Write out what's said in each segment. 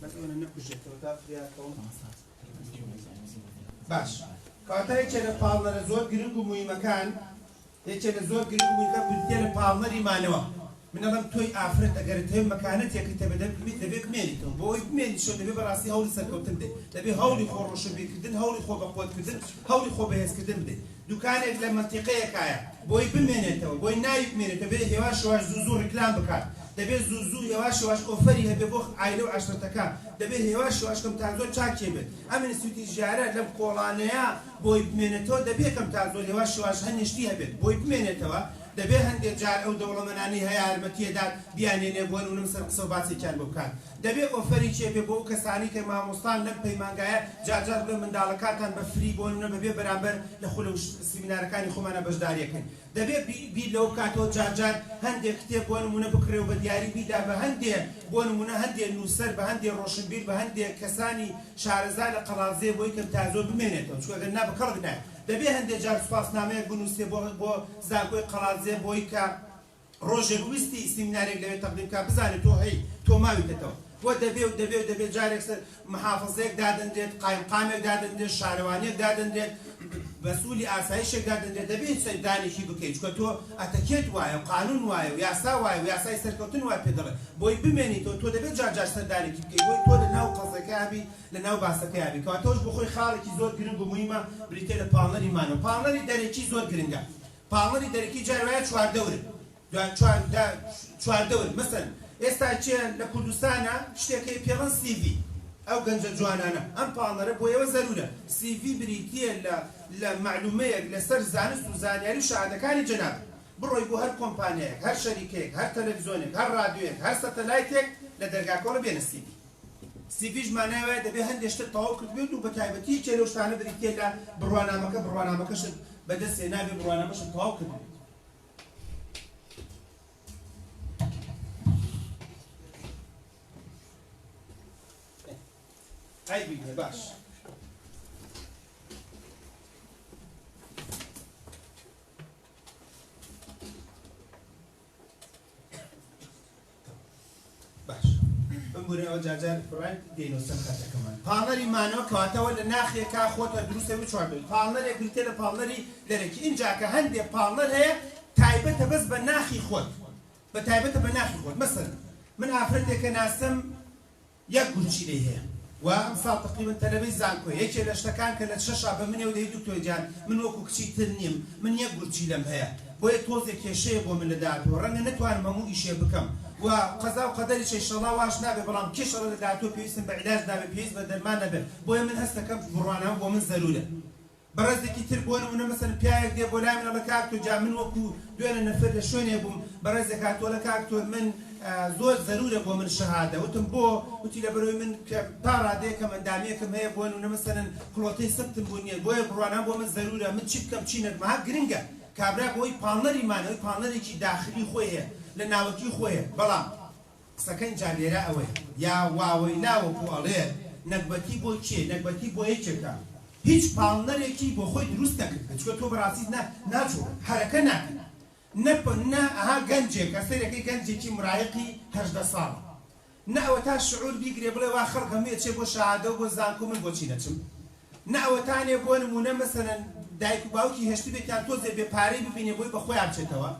بەس ئەوەنە نەکوژێتەوە تا فریاکەوم. باش کەواتە یەکێ لە پاڵنەرە زۆر گرنگ و مویمەکان یەکێ لە زۆر گرنگ و مویمەکان بریتیە لە پاڵنەری مانەوە. من ئەڵێم تۆی ئافرەت ئەگەرت هەیە مەکانەتێکت هەبێ دەبێت دەبێ بمێنیتەوە بۆ ئەوەی بمێنیشەوە دەبێ بەڕاستی هەوڵی سەرکەوتن بدەیت دەبێ هەوڵی خۆ ڕۆشنبیرکردن هەوڵی خۆ بەقوەتکردن هەوڵی خۆ بەهێزکردن بدەیت دوکانێک لە مەنتیقەیەکایە بۆی بمێنێتەوە بۆی ناوی بمێنێتەوە بێ هێواش هێواش زوو زوو ڕیکلام بکات دەبێ زوو زوو هێواش هێواش ئۆفەری هەبێ بۆ عایلە و عەشرەتەکان دەبێ هێواش هێواش کەم تا زۆر چاکێ بێت ئەم ئینستیتوتی ژیارە لەم کۆڵانەیە بۆی بمێنێتەوە دەبێ کەم تا زۆر هێواش هێواش هەنێ شتی هەبێت بۆی بمێنێتەوە دەبێ هەندێ جار ئەو دەوڵەمەنانەی هەیە یارمەتیەدات بیانێنێ بۆ نمونە سەر قسەو باسێکیان بۆ بکات دەبێ ئۆفەری چێ بێ بۆ ئەو کەسانەی کە مامۆستان لەم پەیمانگایە جار جار بڵێ منداڵەکانتان بە free بۆ نمونە بەبێ بەرامبەر لە خولە و سیمینارەکانی خۆمانا بەشداریەکەن دەبێ بیر لەوە بکاتەوە جار جار هەندێ کتێب بۆ نمونە بکڕێ و بە دیاری بیدا بە هەندێ بۆ نمونە هەندێ نوسەر بە هەندێ ڕۆشنبیر بە هەندێ کەسانی شارەزا لە قەڵادزێ بۆی کەم تا زۆر بمێنێتەوە چونکە گەر نا بە کەڵک نایەت دەبێ هەندێ جار سوپاسنامەیەک بنووسێ بۆ بۆ زانکۆی قەڵادزێ بۆی کە ڕۆژێک ویستی سیمینارێک لەوێ تەقدیم بکا بزانێ تۆ هەی تۆ ماویتەتەوە وە دەبێ و دەبێ و دەبێ جارێک سەر محافزەیەک دادەنرێت قایمقامێک دادەنرێت شارەوانیەک دادەنرێت مەسئولی ئاسایشێک دادەنرێت دەبێ سەردانێکی بکەی چونکە تۆ ئەتەکێت وایە و قانون وایە و یاسا وایە و یاسای سەرکەوتن وای پێ دەڵێ بۆی بمێنیتەوە تۆ دەبێ جار جار سەردانێکی بکەی بۆی تۆ لە ناو قەزەکەیا بی لە ناو باسەکەیا بی کەواتە ئەوش بۆ خۆی خاڵێکی زۆر گرنگ و موهیمە بریتیە لە پاڵنەری مانەوە پاڵنەری دەرەکی زۆر گرنگە پاڵنەری دەرەکی جار وایە چواردەورت چواردەورت مەسەن ئێستا کێ لە کوردستانا شتێک هەیە پێڵەن سیڤی ئەو گەنجە جوانانە ئەم پاڵنەرە بۆ ئێوە زەرورە سیڤی بریتیە لە لە مەعلومەیەک لەسەر زانست و زانیاری و شەهادەکانی جەنابت بڕۆی بۆ هەر کۆمپانیایەک هەر شەریکەیەک هەر تەلەفزیۆنێک هەر ڕادیۆیەک هەر سەتەلایتێک لە دەرگاکەوە بێنە سیڤی سیڤیش مانای وایە دەبێ هەندێ شتت تەواو کردبێت و بەتایبەتی یەکێ لەو شتانە بریتیە لە بڕوانامەکە، بڕوانامەکەشت بەدەست هێنابێ، بڕوانامەشت تەواو کردبێت. عەیبی نیە باش. باش بمبورە ئەوە جارجار بڕای دێنەوە سەر خەتەکەمان پاڵنەری مانەوە کەواتەوە لە ناخێکا خۆتە دروستە و چوار دەوری پاڵنەرێک بریتیە لە پاڵنەری دەرەکی ئینجا کە هەندێ پاڵنەر هەیە تایبەتە بەس بە ناخی خۆت بە تایبەتە بە ناخی خۆت مەسەلەن من ئافرەتێکە ناسم یەک گورچیلەی هەیە و ئەمساڵ تەقریبەن تەلەبەی زانکۆیە، یەکێ لە شتەکان کە لە شەشا بە منێ و دەی دکتۆر گیان من وەکو کچی تر نیم من یەک گورچیلەم هەیە بۆیە تۆزێ کێشەیە بۆ من لە داهاتووە ڕەنگە نەتوانم هەموو ئیشێ بکەم و قەزا و قەدەریشە ئیشەڵا واش نابێ بەڵام کێ ئەڵێ لە داهاتووە پێویستم بە عیلاج نابێ پێویست بە دەرمان نەبێ بۆیە من هەستەکەم بڕوانامە بۆ من زەرورە. بەڕێزێکی تر بۆ نمونە مەسەلەن پیاوێک دێ بۆ لای من ئەڵێ کاک تۆر جا من وەکو دوێنێ نەفر لە شوێنێ بووم بەڕێزێک هاتووە ئەڵێ کاک تۆر من زۆر زەرورە بۆ من شەهادە وتم بۆ وتی لەبەرئەوەی من کە تا ڕادەیەک کەم ئەندامیەکم هەیە بۆ نمونە مەسەلەن کڵۆتەی سەبتم بوو نیە بۆیە بڕوانامە بۆ من زەرورە من چی بکەم چی نەکەم ها گرنگە کابرا بۆی پاڵنەری مانەوەی پاڵنەرێکی داخلی خۆی هەیە لە ناوەکی خۆی هەیە بەڵام قسەکە ئینجا لێرە ئەوەیە یا واوەیلا وەکو ئەڵێ نەگبەتی بۆ کێ نەگبەتی بۆ یەکێکە هیچ پاڵنەرێکی بۆ خۆی دروست نەکردبێ چونکە تۆ بەڕاستی نا ناجوڵێ حەرەکە ناکەی نە نە ئەها گەنجێکە سەیرەکەی گەنجێکی مراهقی 18 ساڵە نە ئەوەتا شعور بیگرێ بڵێ وا خەڵک هەمووی ئەچێ بۆ شەهادە و بۆ زانکۆ من بۆچی نەچم نە ئەوەتانێ بۆ نموونە مەسەلەن دایک و باوکی هێشتبێتیان تۆزێ بێ پارەی ببینێ بۆی بە خۆیان بچێتەوە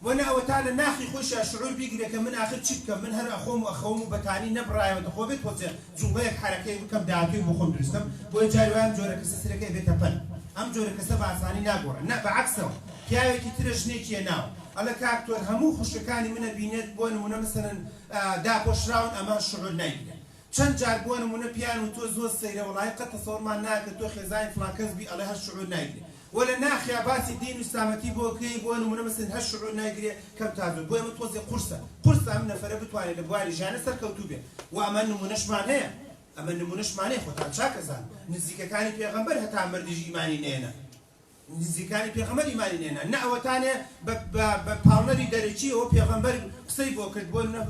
وە نە ئەوەتا لە ناخی خۆیشیا شعور بیگرێ کە من ئاخر چی بکەم من هەر ئەخۆم و ئەخەوم و بەتانی نەبڕایەوە دەخۆ بێ تۆزێ جوڵەیەک حەرەکەیەک بکەم داهاتوویەک بۆ خۆم دروست کەم بۆیە جاری وایە ئەم جۆرە کەسە سەرەکە ئەبێتە پەل ئەم جۆرە کەسە بە ئاسانی ناگۆڕێ نە بە عەکسەوە پیاوێکی ترە ژنێکی هێناوە ئەڵێ کاک تۆر هەموو خوشکەکانی من ئەبینێت بۆ نموونە مەسەلەن داپۆشراون ئەمە شعور نایگرێ چەند جار بۆ نمونە پێیان وتوە زۆر سەیرە وەڵایی قەت تەسەوڕمان ناکرد تۆ خێزانی فڵان کەس بی ئەڵێ هەر شعور نایگرێ وە لە ناخیا باسی دین و ئیسلامەتی بۆ کەی بۆ نمونە مەسەلەن هەر شعور نایگرێ کەم تا زۆر بۆیە ئەمە تۆزێ قورسە قورسە ئەم نەفەرە بتوانێ لە بواری ژیانە سەرکەوتوو بێ وە ئەمە نمونەشمان هەیە ئەمە نمونەشمان هەیە خۆتان چاک ئەزانن نزیکەکانی پێغەمبەر هەتا مردیش ئیمانی نەیەنا نزیکانی پێغەمبەر ئیمانی نێنا نە ئەوەتانێ بە بە بە پاڵنەری دەرەکیەوە پێغەمبەر قسەی بۆ کرد بۆ نە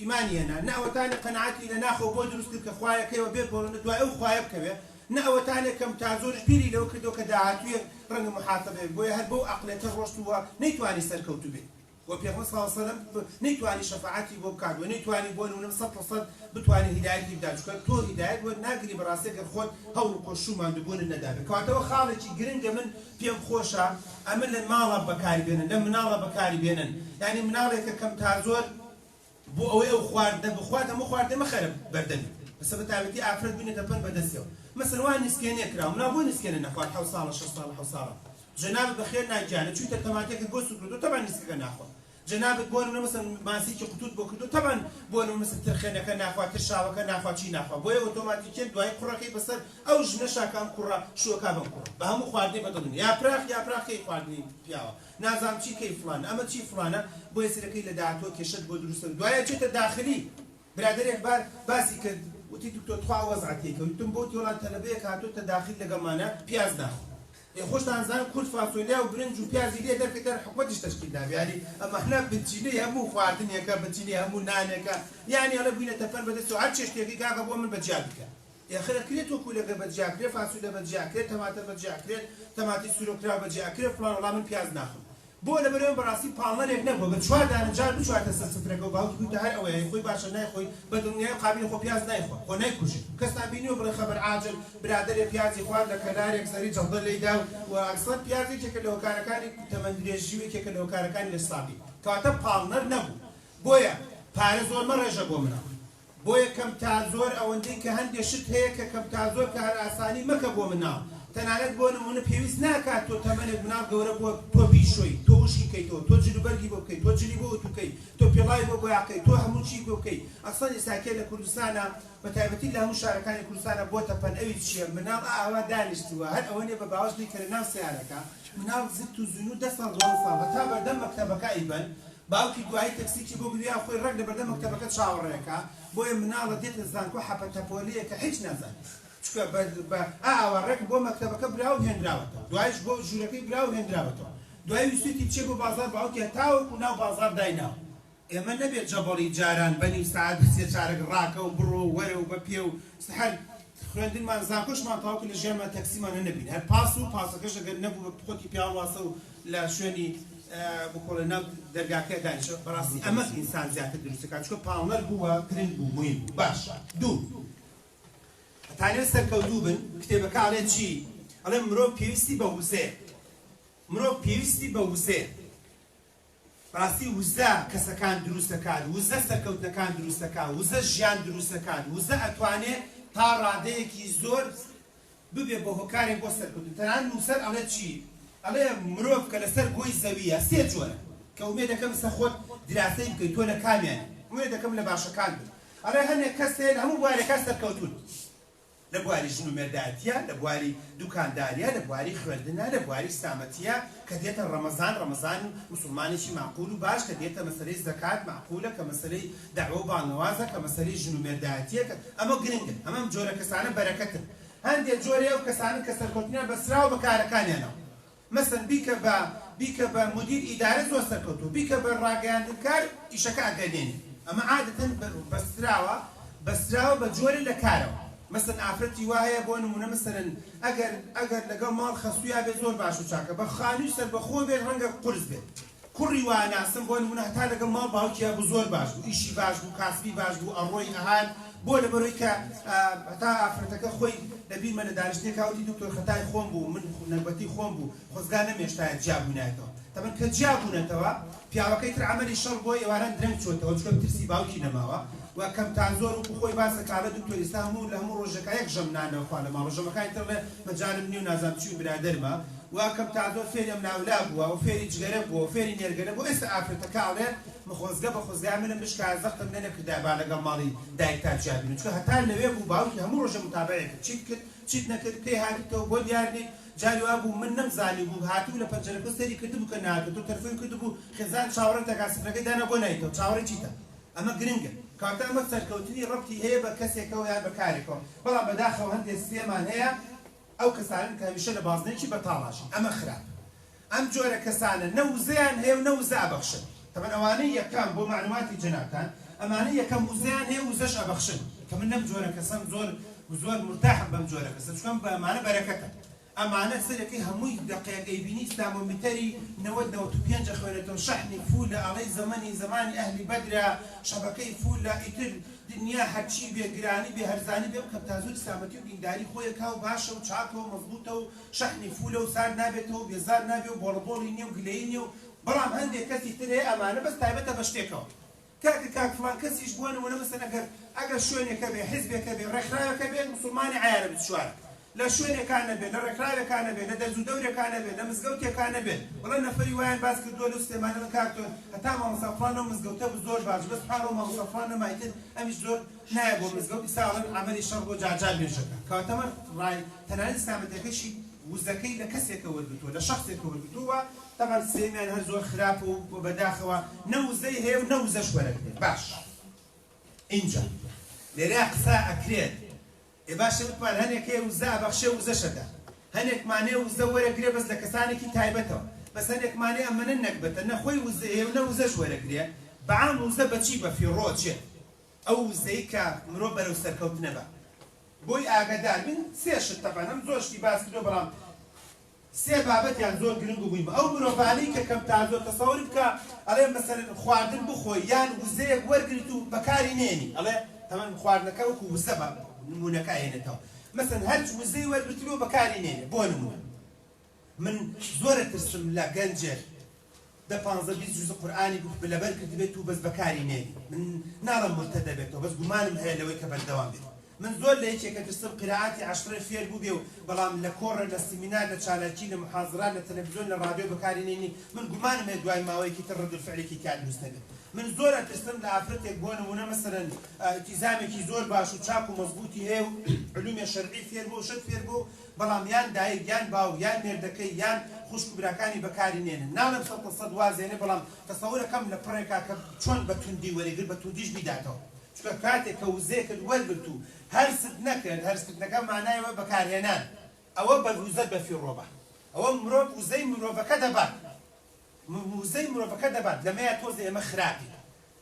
ئیمانی هێنا نە ئەوەتانێ قەناعەتی لە ناخەوە بۆ دروست کرد کە خوایەکەیەوە بێ پۆڵنە دوای ئەو خوایە بکەوێ نە ئەوەتانێ کەم تا زۆریش بیری لەوە کردەوە کە داهاتوویەک ڕەنگە موحاسەبە بێ بۆیە هەر بەو عەقڵێتە ڕۆشت و نەیتوانی سەرکەوتوو بێ. وە پێغەمبەر صلی اللە علیە وسلم نەیتوانی شەفاعەتی بۆ بکات وە نەیتوانی بۆ نمونە 100% بتوانێ هیدایەتی بدات چونکە تۆ هیدایەت وەرناگری بەڕاستی گەر خۆت هەوڵ و کۆشش و ماندووبوونت نەدابێ کەواتە ئەوە خاڵێکی گرنگە من پێم خۆشە ئەمە لە ماڵا بەکاری بێنن لە مناڵا بەکاری بێنن یانی مناڵێکە کەم تا زۆر بۆ ئەوەی ئەو خواردنە بخوات هەموو خواردنێ مەخەرە بەردەمی بەسە بەتایبەتی ئافرەت بوینەتە پەن بەدەستیەوە مەسەن وا نیسکێنێ کراوە مناڵ بۆ نیسکێنە نەخوات حەوت ساڵە شەش ساڵە حەوت ساڵە جەنابت بەخێر نا گیانە چویتە تەماتەکەت بۆ سوور کردوە تەبعەن نیسکەکە ناخوا جەنابت بۆ نمونە مەسەن ماسیکی قوتوت بۆ کردوە تەبعەن بۆ نمونە مەسەن ترخێنەکە ناخوا ترشاوەکە ناخوا چی ناخوا بۆیە ئۆتۆماتیکیەن دوایی قوڕەکەی بەسەر ئەو ژنەشا کە ئەم کوڕە شوەکا بەم کوڕە بە هەموو خواردنێ بەدڵی نیە یاپراخ یاپراخ کەی خواردنی پیاوە نازانم چی کەی فڵانە ئەمە چی فڵانە بۆیە سەرەکەی لە داهاتووە کێشەت بۆ دروست دەبێت دوای ئەچێتە داخلی برادەرێک بار باسی کرد وتی دکتۆر تخوا ئەو وەزعە تێکە وتم بۆ وتی وەڵا تەلەبەیەک هاتۆتە داخل لەگەڵمانە پیاز ناخوا ئێ خۆشتان زان کورد فاسۆلیا و برنج و پیازی لێ دەرکرد هەر حکومەتیش تەشکیل دابێ یانی ئەمانە بنچینەی هەموو خواردنێکە بنچینەی هەموو نانێکە یانی ئەڵێ بوینەتە پەن بەدەستەوە هەر چێشتێکی کاکە بۆ من بە جیا بیکە ئێخر ئەکرێت تۆ کولەکە بە جیا کرێت فاسولە بە جیا کرێت تەماتە بە جیا کرێت تەماتەی سورۆکراو بە جیا کرێت فڵان وەڵا من پیاز ناخۆم بۆ لەبەرئەوە بەڕاستی پاڵنەرێک نەبووە گەر چوار دانە جار بچواتە سەر سفرەکە و باوکی بوتە هەر ئەوەیە خۆی باشە نایخۆی بە دڵنیایی قابیلە خۆ پیاز نایخوا خۆ نایکوژێ کەستان بینیوە بڵێ خەبەر عاجل برادەرێ پیازی خوارد لە کەلارێک سەری جەڵدە لێیدا و ئەسڵەن پیاز یەکێکە لە هۆکارەکانی تەمەن درێژی و یەکێکە لە هۆکارەکانی لەشساغی کەواتە پاڵنەر نەبوو بۆیە پارە زۆر مەڕێژە بۆ مناڵ بۆیە کەم تا زۆر ئەوەندەی کە هەندێ شت هەیە کە کەم تا زۆر کارئاسانی مەکە بۆ مناڵ تەنانەت بۆ نموونە پێویست ناکات تۆ تەمەنێک مناڵ گەورە بووە تۆ بیشۆی تۆ وشکی کەیتەوە تۆ جل و بەرگی بۆ بکەی تۆ جلی بۆ ئوتوو کەی تۆ پێڵاوی بۆ بۆیاخ کەی تۆ هەموو چی بۆ بکەی ئەسڵەن ئیستا کێ لە کوردستانا بە تایبەتی لە هەموو شارەکانی کوردستانا بۆتە پەن ئەوی چیە مناڵ ئاوا دانیشتووە هەر ئەوە نیە بە باوەش بیکەرە ناو سەیارەکە مناڵ زت و زنوو دە ساڵ 12 ساڵ هەتا بەردەم مەکتەبەکە ئەیبەن باوکی دوایی تەکسیکی بۆ گریا خۆی ڕێک لەبەردەم مەکتەبەکە چاوەڕێکا بۆیە مناڵە دێتە زانکۆ حەپە تەپۆلەیە کە هیچ نازانێ چونکە بە بە ئاوا ڕێک بۆ مەکتەبەکە براوە هێنراوەتەوە دوایش بۆ ژوورەکەی براوە هێنراوەتەوە دوای ویستویەتی بچێ بۆ بازاڕ باوکی هەتاوەکو ناو بازاڕ دایناوە ئێمە نەبێت جەبەڵی جاران بە نیو سەعات بچێ چارەک ڕاکە و بڕۆ و وەرە و بە پێ و سەحەر خوێندنمان زانکۆشمان تەواو کرد لە ژیانمان تەکسیمان هەر نەبینی هەر پاس و پاسەکەش ئەگەر نەبوو بە خۆتی پیاوڵاسە و لە شوێنی بکۆڵێ ناو دەرگاکە دانیشە بەڕاستی ئەمە ئینسان زیاتر دروست دەکات چونکە پاڵنەر بووە گرنگ بوو موهیم بوو باشە دوو ئەتانەوێت سەرکەوتوو بن کتێبەکە ئەڵێ چی ئەڵێ مرۆڤ پێویستی بە وزەیە مرۆڤ پێویستی بە وزەیە بەڕاستی وزە کەسەکان دروست دەکات، وزە سەرکەوتنەکان دروست دەکات، وزە ژیان دروست دەکات، وزە ئەتوانێ تا ڕادەیەکی زۆر ببێ بە هۆکارێک بۆ سەرکەوتن، تەنانەت نووسەر ئەڵێ چی؟ ئەڵێ مرۆڤ کە لەسەر گۆی زەوییە سێ جۆرە کە ئومێدەکەم ئیستا خۆت دیراسەی بکەی تۆ لە کامیانی؟ ئومێدەکەم لە باشەکان بن. ئەڵێ هەنێک کەس هەیە لە هەموو بوارێکا سەرکەوتوون. لە بواری ژن و مێردایەتیە، لە بواری دوکانداریە، لە بواری خوێندنە، لە بواری ئیسلامەتیە، کە دێتە ڕەمەزان، ڕەمەزان موسوڵمانێکی مەعقول و باش، کە دێتە مەسەلەی زەکات مەعقولە، کە مەسەلەی دەعوە و بانگەوازە، کە مەسەلەی ژن و مێردایەتیە، کە ئەمە گرنگن، ئەمە ئەم جۆرە کەسانە بەرەکەتن. هەندێ جۆرێ ئەو کەسانەن کە سەرکەوتنیان بەستراوە بە کارەکانیانەوە. مەسەن بیکە بە بیکە بە مدیر ئیدارە زۆر سەرکەوتوو بیکە بە ڕاگەیاندنکار ئیشەکە ئەگەنێنی ئەمە عادەتەن بەستراوە بەستراوە بە جۆرێ لە کارەوە مەسەن ئافرەتی وا هەیە بۆ نمونە مەسەلەن ئەگەر ئەگەر لەگەڵ ماڵ خەسویا بێت زۆر باش و چاکە بە خانوی سەربەخۆ بێت ڕەنگە قورس بێت کوڕی وا ئەناسم بۆ نمونە هەتا لەگەڵ ماڵ باوکیا بوو زۆر باش بوو ئیشی باش بوو کاسبی باش بوو ئەڕۆی ئەهات بۆ لەبەرەوەی کە هەتا ئافرەتەکە خۆی لە بیرمە لە دانیشتنێکا وتی دکتۆر خەتای خۆم بوو من نەگبەتی خۆم بوو خۆزگا نەمێشتایە جیا بووینایەتەوە تەبەن کە جیا بوونەتەوە پیاوەکەی تر عەمەلی شەڕ بووە ئێواران درەنگ چۆتەوە چونکە ترسی باوکی نەماوە و کەم تا زۆر وەکو خۆی باس دەکا ئەڵێ دکتۆر ئیستا هەموو لە هەموو ڕۆژێکا یەک ژەم نان دەخوا لە ماڵ ژەمەکانی تر ئەڵێ مەجالم نیە و نازانم چی و برادەرمە و کەم تا زۆر فێری ئەم لاولا بووە و فێری جگەرە بووە و فێری نێرگەلە بووە ئێستا ئافرەتەکە ئەڵێ مخۆزگە بە خۆزگای منم بشکایە زەختم لێ نەکردایە با لەگەڵ ماڵی دایکتا جیا بین چونکە هەتا لەوێ بوو باوکی هەموو ڕۆژێ متابەعەی کرد چیت کرد چیت نەکرد کەی هاتیتەوە بۆ دیار نیت جاری وا بوو من نەمزانی بوو هاتبوو لە پەنجەرەکە سەیری کردبوو کە نەهاتووە تۆ تەلەفۆنی کردبوو خێزان چاوەڕێت دەکات سفرەکەی دانا بۆ نایتەوە چاوەڕێی چیتە ئەمە گرنگە کەواتە ئەمە سەرکەوتنی ڕەبتی هەیە بە کەسێکەوە یان بە کارێکەوە بەڵام بەداخەوە هەندێ سێمان هەیە ئەو کەسانەن کە هەمیشە لە بازنەیەکی بەتاڵاژین ئەمە خراپە ئەم جۆرە کەسانە نە وزەیان هەیە و نە وزە ئەبەخشن تەبەن ئەوانەی یەکەم بۆ مەعلوماتی جەنابتان ئەمانەی یەکەم وزەیان هەیە وزەش ئەبەخشن کە من لەم جۆرە کەسەم زۆر زۆر مورتاحم بەم جۆرە کەسە چونکە ئەم ئەمانە بەرەکەتە. ئەمانە سەرەکەی هەمووی دەقێک ئەیبینی ئیسلامۆمیتەری 90 95 ئەخوێنێتەوە شەحنی فولە ئەڵێی زەمەنی زەمانی ئەهلی بەدرە شەبەکەی فولە ئیتر دنیا هەرچی بێ گرانی بێ هەرزانی بێ بکەم تا زۆر ئیسلامەتی و دینداری خۆی ئەکا و باشە و چاکە و مەزبوتە و شەحنی فولە و سارد نابێتەوە و بێزار نابێ و بۆڵە بۆڵی نیە و گلەیی نیە و بەڵام هەندێ کەسی تر هەیە ئەمانە بەس تایبەتە بە شتێکەوە کاکە کاک فڵان کەسیش بۆ نمونە مەسەن ئەگەر ئەگەر شوێنێکە بێ حزبێکە بێ ڕێکخراوێکە بێ موسوڵمانی عەیارە 24 لە شوێنێکا نەبێ لە ڕێکخراوێکا نەبێ لە دەرز و دەورێکا نەبێ لە مزگەوتێکا نەبێ وەڵا نەفەری وایان باس کردووە لەو سلێمانی ئەڵێن کاک تۆ هەتا مامۆستا فڵان لەو مزگەوتە بوو زۆر باش بەس سبحان اللە مامۆستا فڵان نەما ئیتر ئەمیش زۆر نایە بۆ مزگەوت ئیستا ئەڵێن عەمەلی شەڕ بۆ جارجار نوێژەکە کەواتە من ڕای تەنانەت ئیسلامەتەکەشی وزەکەی لە کەسێکە وەرگرتووە لە شەخسێکە وەرگرتووە تەبعەن سێیەمیان هەر زۆر خراپە و بەداخەوە نە وزەی هەیە و نە وزەش وەرەگرێت باش ئینجا لێرەیا قسە ئەکرێت ئێ باشە وتمان هەنێک هەیە وزە ئەبەخشێ و وزەش ئەدا هەنێکمان هەیە وزە وەرەگرێ بەس لە کەسانێکی تایبەتەوە بەس هەنێکمان هەیە ئەمەنە نەگبەتە نە خۆی وزەی هەیە و نە وزەش وەرەگرێ بەعام وزە بەچی بەفیڕۆ ئەچێت ئەو وزەی کە مرۆ بەرەو سەرکەوتنە بە بۆی ئاگەدار بین سێ شت تەبعەن ئەم زۆر شتی باس کردوە بەڵام سێ بابەتیان زۆر گرنگ و مویمە ئەو مرۆڤانەی کە کەم تا زۆر تەسەور بکە ئەڵێ مەسەلەن خواردن بخۆی یان وزەیەک وەرگریت و بەکاری نێنی ئەڵێ تەمەن خواردنەکە وەکو وزە بە نمونەکە ئەهێنێتەوە مەسەن هەرچ وزەی وەرگرتبێ و بەکاری نێنێ بۆ نمونە من زۆر ئەترسم لە گەنجێک دە پانزە 20 جوز قورئانی لەبەر کردبێت و بەس بەکاری نێنی من ناڵێم مورتەد ئەبێتەوە بەس گومانم هەیە لەوەی کە بەردەوام بێت من زۆر لە یەکێک ئەترسم قیرائاتی عەشرە فێر بووبێ و بەڵام لە کۆڕێ لە سیمینار لە چالاکی لە موحازرات لە تەلەفزیۆن لە ڕادیۆ بەکاری نێنی من گومانم هەیە دوای ماوەیەکی تر ڕەد الفعلێکی تیا دروست نەبێت من زۆر ئەترسم لە ئافرەتێک بۆ نموونە مەسەلەن ئیلتیزامێکی زۆر باش و چاک و مەزبووتی هەیە و علومی شەرعی فێر بووە و شت فێر بووە و بەڵام یان دایک یان باوک یان مێردەکەی یان خوشک و براکانی بەکاری نێنن ناڵێم سەد لە سەد واز هێنێ بەڵام تەسەورەکەم لە پڕێکا کە چۆن بە توندی وەریگرت بە توندیش بیداتەوە چونکە کاتێک کە وزەیەکت وەرگرت و هەرست نەکرد هەرسکردنەکە مانای ئەوە بەکارهێنان ئەوە بە وزەت بەفیڕۆ بە ئەوە مرۆڤ وزەی مرۆڤەکە دەبات وزەی مرۆڤەکە دەبات لەمەیا تۆزێ ئێمە خراپین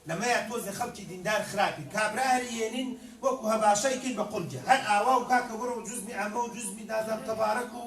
لەمەیا تۆزێ خەڵکی دیندار خراپین کابرا هەر ئیێنین وەکو هەباشە ئیکەین بە قوڕگێ هەر ئاوا و کاکە وڕ و جوزمی عەمە و جوزمی نازانم تەبارەک و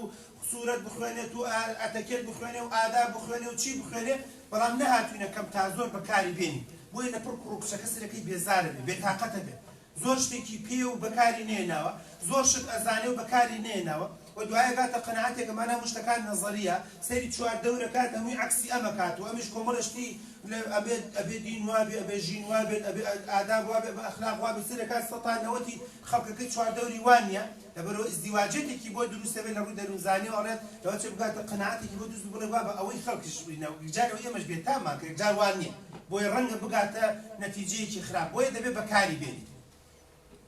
سورەت بخوێنێت و ئەتەکێت بخوێنێ و ئاداب بخوێنێ و چی بخوێنێ بەڵام نەهاتوینە کەم تا زۆر بەکاری بێنین بۆیە لەپڕ کوڕ و کچەکە سەرەکەی بێزارەبێ بێتاقەتەبێ زۆر شتێکی پێیە و بەکاری نەیەناوە، زۆر شت ئەزانێ و بەکاری نەیەناوە و دوای ئەگاتە قەناعەتێک ئەمانە هەموو شتەکان نەزەرییە، سەیری چواردەور ئەکات هەمووی عەکسی ئەم ئەکات و ئەمیش کۆمەڵێ شتی لە ئەبێ ئەبێ دین وابێ ئەبێ ژین وابێت ئەبێ ئاداب وابێ ئەبێ ئەخلاق وابێ سەیر ئەکات سەتا نەوەتی خەڵکەکەی چواردەوری وا نییە لەبەرئەوە ئیزدیواجیەتێکی بۆ دروست ئەبێ لە ڕووی دەروونزانیەوە ئەڵێت لەوەچێ بگاتە قەناعەتێکی بۆ دروست بڵێ وابە ئەوەی خەڵکیش یەکجار ئەوەی ئێمەش بێتاممان کرد یەکجار وا نییە بۆیە ڕەنگە بگاتە نەتیجەیەکی خراپ بۆیە دەبێ بەکاری بێنیت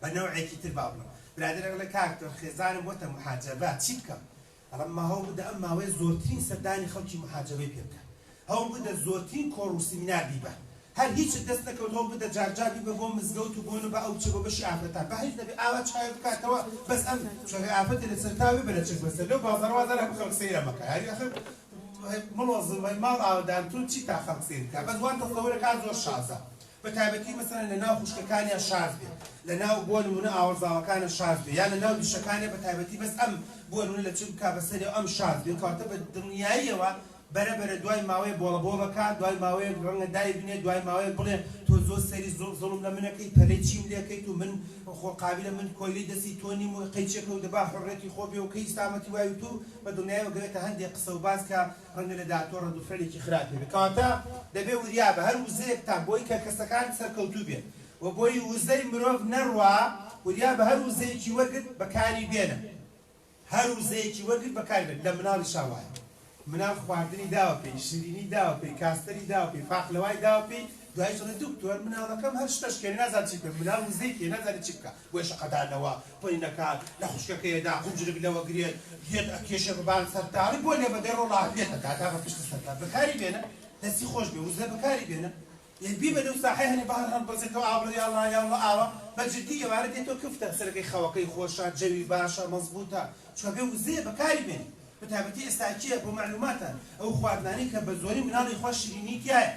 بە نەوعێکی تر با بڵێم برادەرێک ئەڵێ کاک تۆ خێزانم بۆتە محاجەبە چی بکەم ئەڵێم ما هەوڵ بدە ئەم ماوەیە زۆرترین سەردانی خەڵکی محاجەبەی پێ بکە هەوڵ بدە زۆرترین کۆڕ و سیمینار بیبە هەر هیچت دەست نەکەوت هەوڵ بدە جار جار بیبە بۆ مزگەوت و بۆ نوبە ئەو بچێ بۆ بەشی ئافرەتان با هیچ نەبێ ئاوا چاوێ بکاتەوە بەس ئەم چونکە ئافرەتێ لە سەرتاوێ بە لەچک بەسەر لەو بازاڕە وازانە هەموو خەڵک سەیرە مەکە هەری ئەخر مڵۆزم وەی ماڵ ئاوەدان تۆ چی تا خەڵک سەیر بکا بەس وا تەسەورەکا زۆر شازە بە تایبەتی مەسەلەن لە ناو خوشکەکانیا شاز بێ لە ناو بۆ نمونە ئاوەزاوەکانە شاز بێ یان لە ناو دیشەکانیا بە تایبەتی بەس ئەم بۆ نمونە لە چ بکا بە سەرێ ئەم شاز بێ کەواتە بە دڵنیاییەوە بەرە بەرە دوای ماوەیە بۆڵە بۆڵ ئەکا دوای ماوەیەک ڕەنگە دای بنێ دوای ماوەیەک بڵێ تۆ زۆر سەیری زوڵم لە من ئەکەی پەلەی چیم لێکەیت و من خۆ قابیلە من کۆیلەی دەستی تۆ نیم و قەیچێکە و دەبا حوڕێتی خۆ بێ و کەی ئیسلامەتی وای و تۆ بە دڵنیایەوە گەوێتە هەندێ قسە و باس کە ڕەنگە لە داهاتووە ڕەد و فعلێکی خراپی هەبێ کەواتە دەبێ وریا بە هەر وزەیەکتان بۆی کە کەسەکان سەرکەوتوو بێن و بۆی وزەی مرۆڤ نەڕوا وریا بە هەر وزەیەکی وەرگرت بەکاری بێنە. هەر وزەیەکی وەرگرت بەکاری بێنە لە مناڵیشا وایە مناڵ خواردنی داوە پێی شیرینی داوە پێی کاستەری داوە پێی فاقلەوای داوە پێی دوایش دەڵێ دکتۆر مناڵەکەم هەر شتە شکێنێ نازانم چی بکەم مناڵ وزەی پێیە نازانێ چی بکا بۆیە شەقەدانەوە پڕینەکان لە خوشکەکەیەدا قونجرک لەوە گرێت دێت ئەکێشێ بە بان سەرتا ئەڵێ بۆ لێ بەدەی ڕۆڵە لێت ئەدا تا بە پشت سەرتا بەکاری بێنە دەستی خۆش بێ وزە بەکاری بێنە یە بیبە لەو ساحەی هەنێ بەهار هەڵبەزێتەوە ئاوا بڵێ یاڵڵا یاڵڵا ئاوا بە جدی ئێوارە دێتەوە کفتە سەرەکەی خەوەکەی خۆشە جەوی باشە مەزبوتە چونکە بێ وزەیە بەکاری بێنی بە تایبەتی ئێستا کێ بۆ مەعلوماتان ئەو خواردنانەی کە بە زۆری مناڵی خوا شیرینی تیایە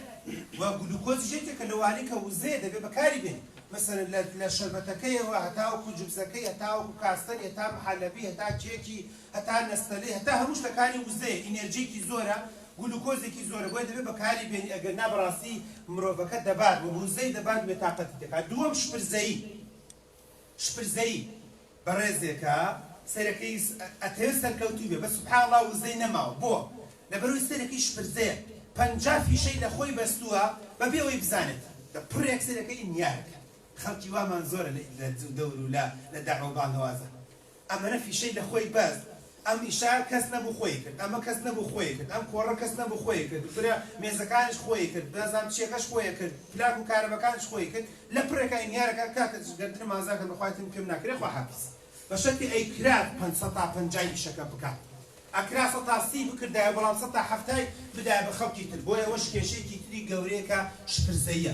و گلوکۆزیش یەکێکە لەوانەی کە وزەیە دەبێ بەکاری بێنی. مەسەلەن لە لە شەربەتەکەیەوە هەتاوەکو جبزەکەی هەتاوەکو کاستەری هەتا محەلەبی هەتا کێکی هەتا نەستەلەی هەتا هەموو شتەکانی وزەیە ئینێرجیەکی زۆرە گلوکۆزێکی زۆرە بۆیە دەبێت بەکاری بێنی ئەگەر نا بەڕاستی مرۆڤەکە دەبات و وزەی دەبات و بێتاقەتی دەکات دووەم شپرزەیی شپرزەیی بەڕێزێکە سەرەکەی ئەتەوێت سەرکەوتوو بێ بەس سبحان اللە وزەی نەماوە بۆ؟ لەبەرئەوەی سەرەکەی شپرزەیە 50 فیشەی لەخۆی بەستووە بەبێ ئەوەی بزانێت لە پڕێک سەرەکەی ئینیارەکە خەڵکی وامان زۆرە لە دەور و لە لە دەعوە و بانگەوازە ئەمەنە فیشەی لە خۆی بەست ئەم ئیشە کەس نەبوو خۆی کرد ئەمە کەس نەبوو خۆی کرد ئەم کۆڕە کەس نەبوو خۆی کرد برا مێزەکانیش خۆی کرد نازانم چیەکەش خۆی کرد پلاک و کارەبەکانیش خۆی کرد لە پڕێکا ئینیارەکە کاکە گەردنم ئازا کە بەخوای تم پێم ناکرێ خواحافیز بە شەرتی ئەیکرا پەنج سەتا پەنجای ئیشەکە بکات ئەکرا 30% بکردایە بەڵام سەتا حەفتای بدایە بە خەڵکی تر بۆیە ئەوەش کێشەیەکی تری گەورەیە کە شپرزەییە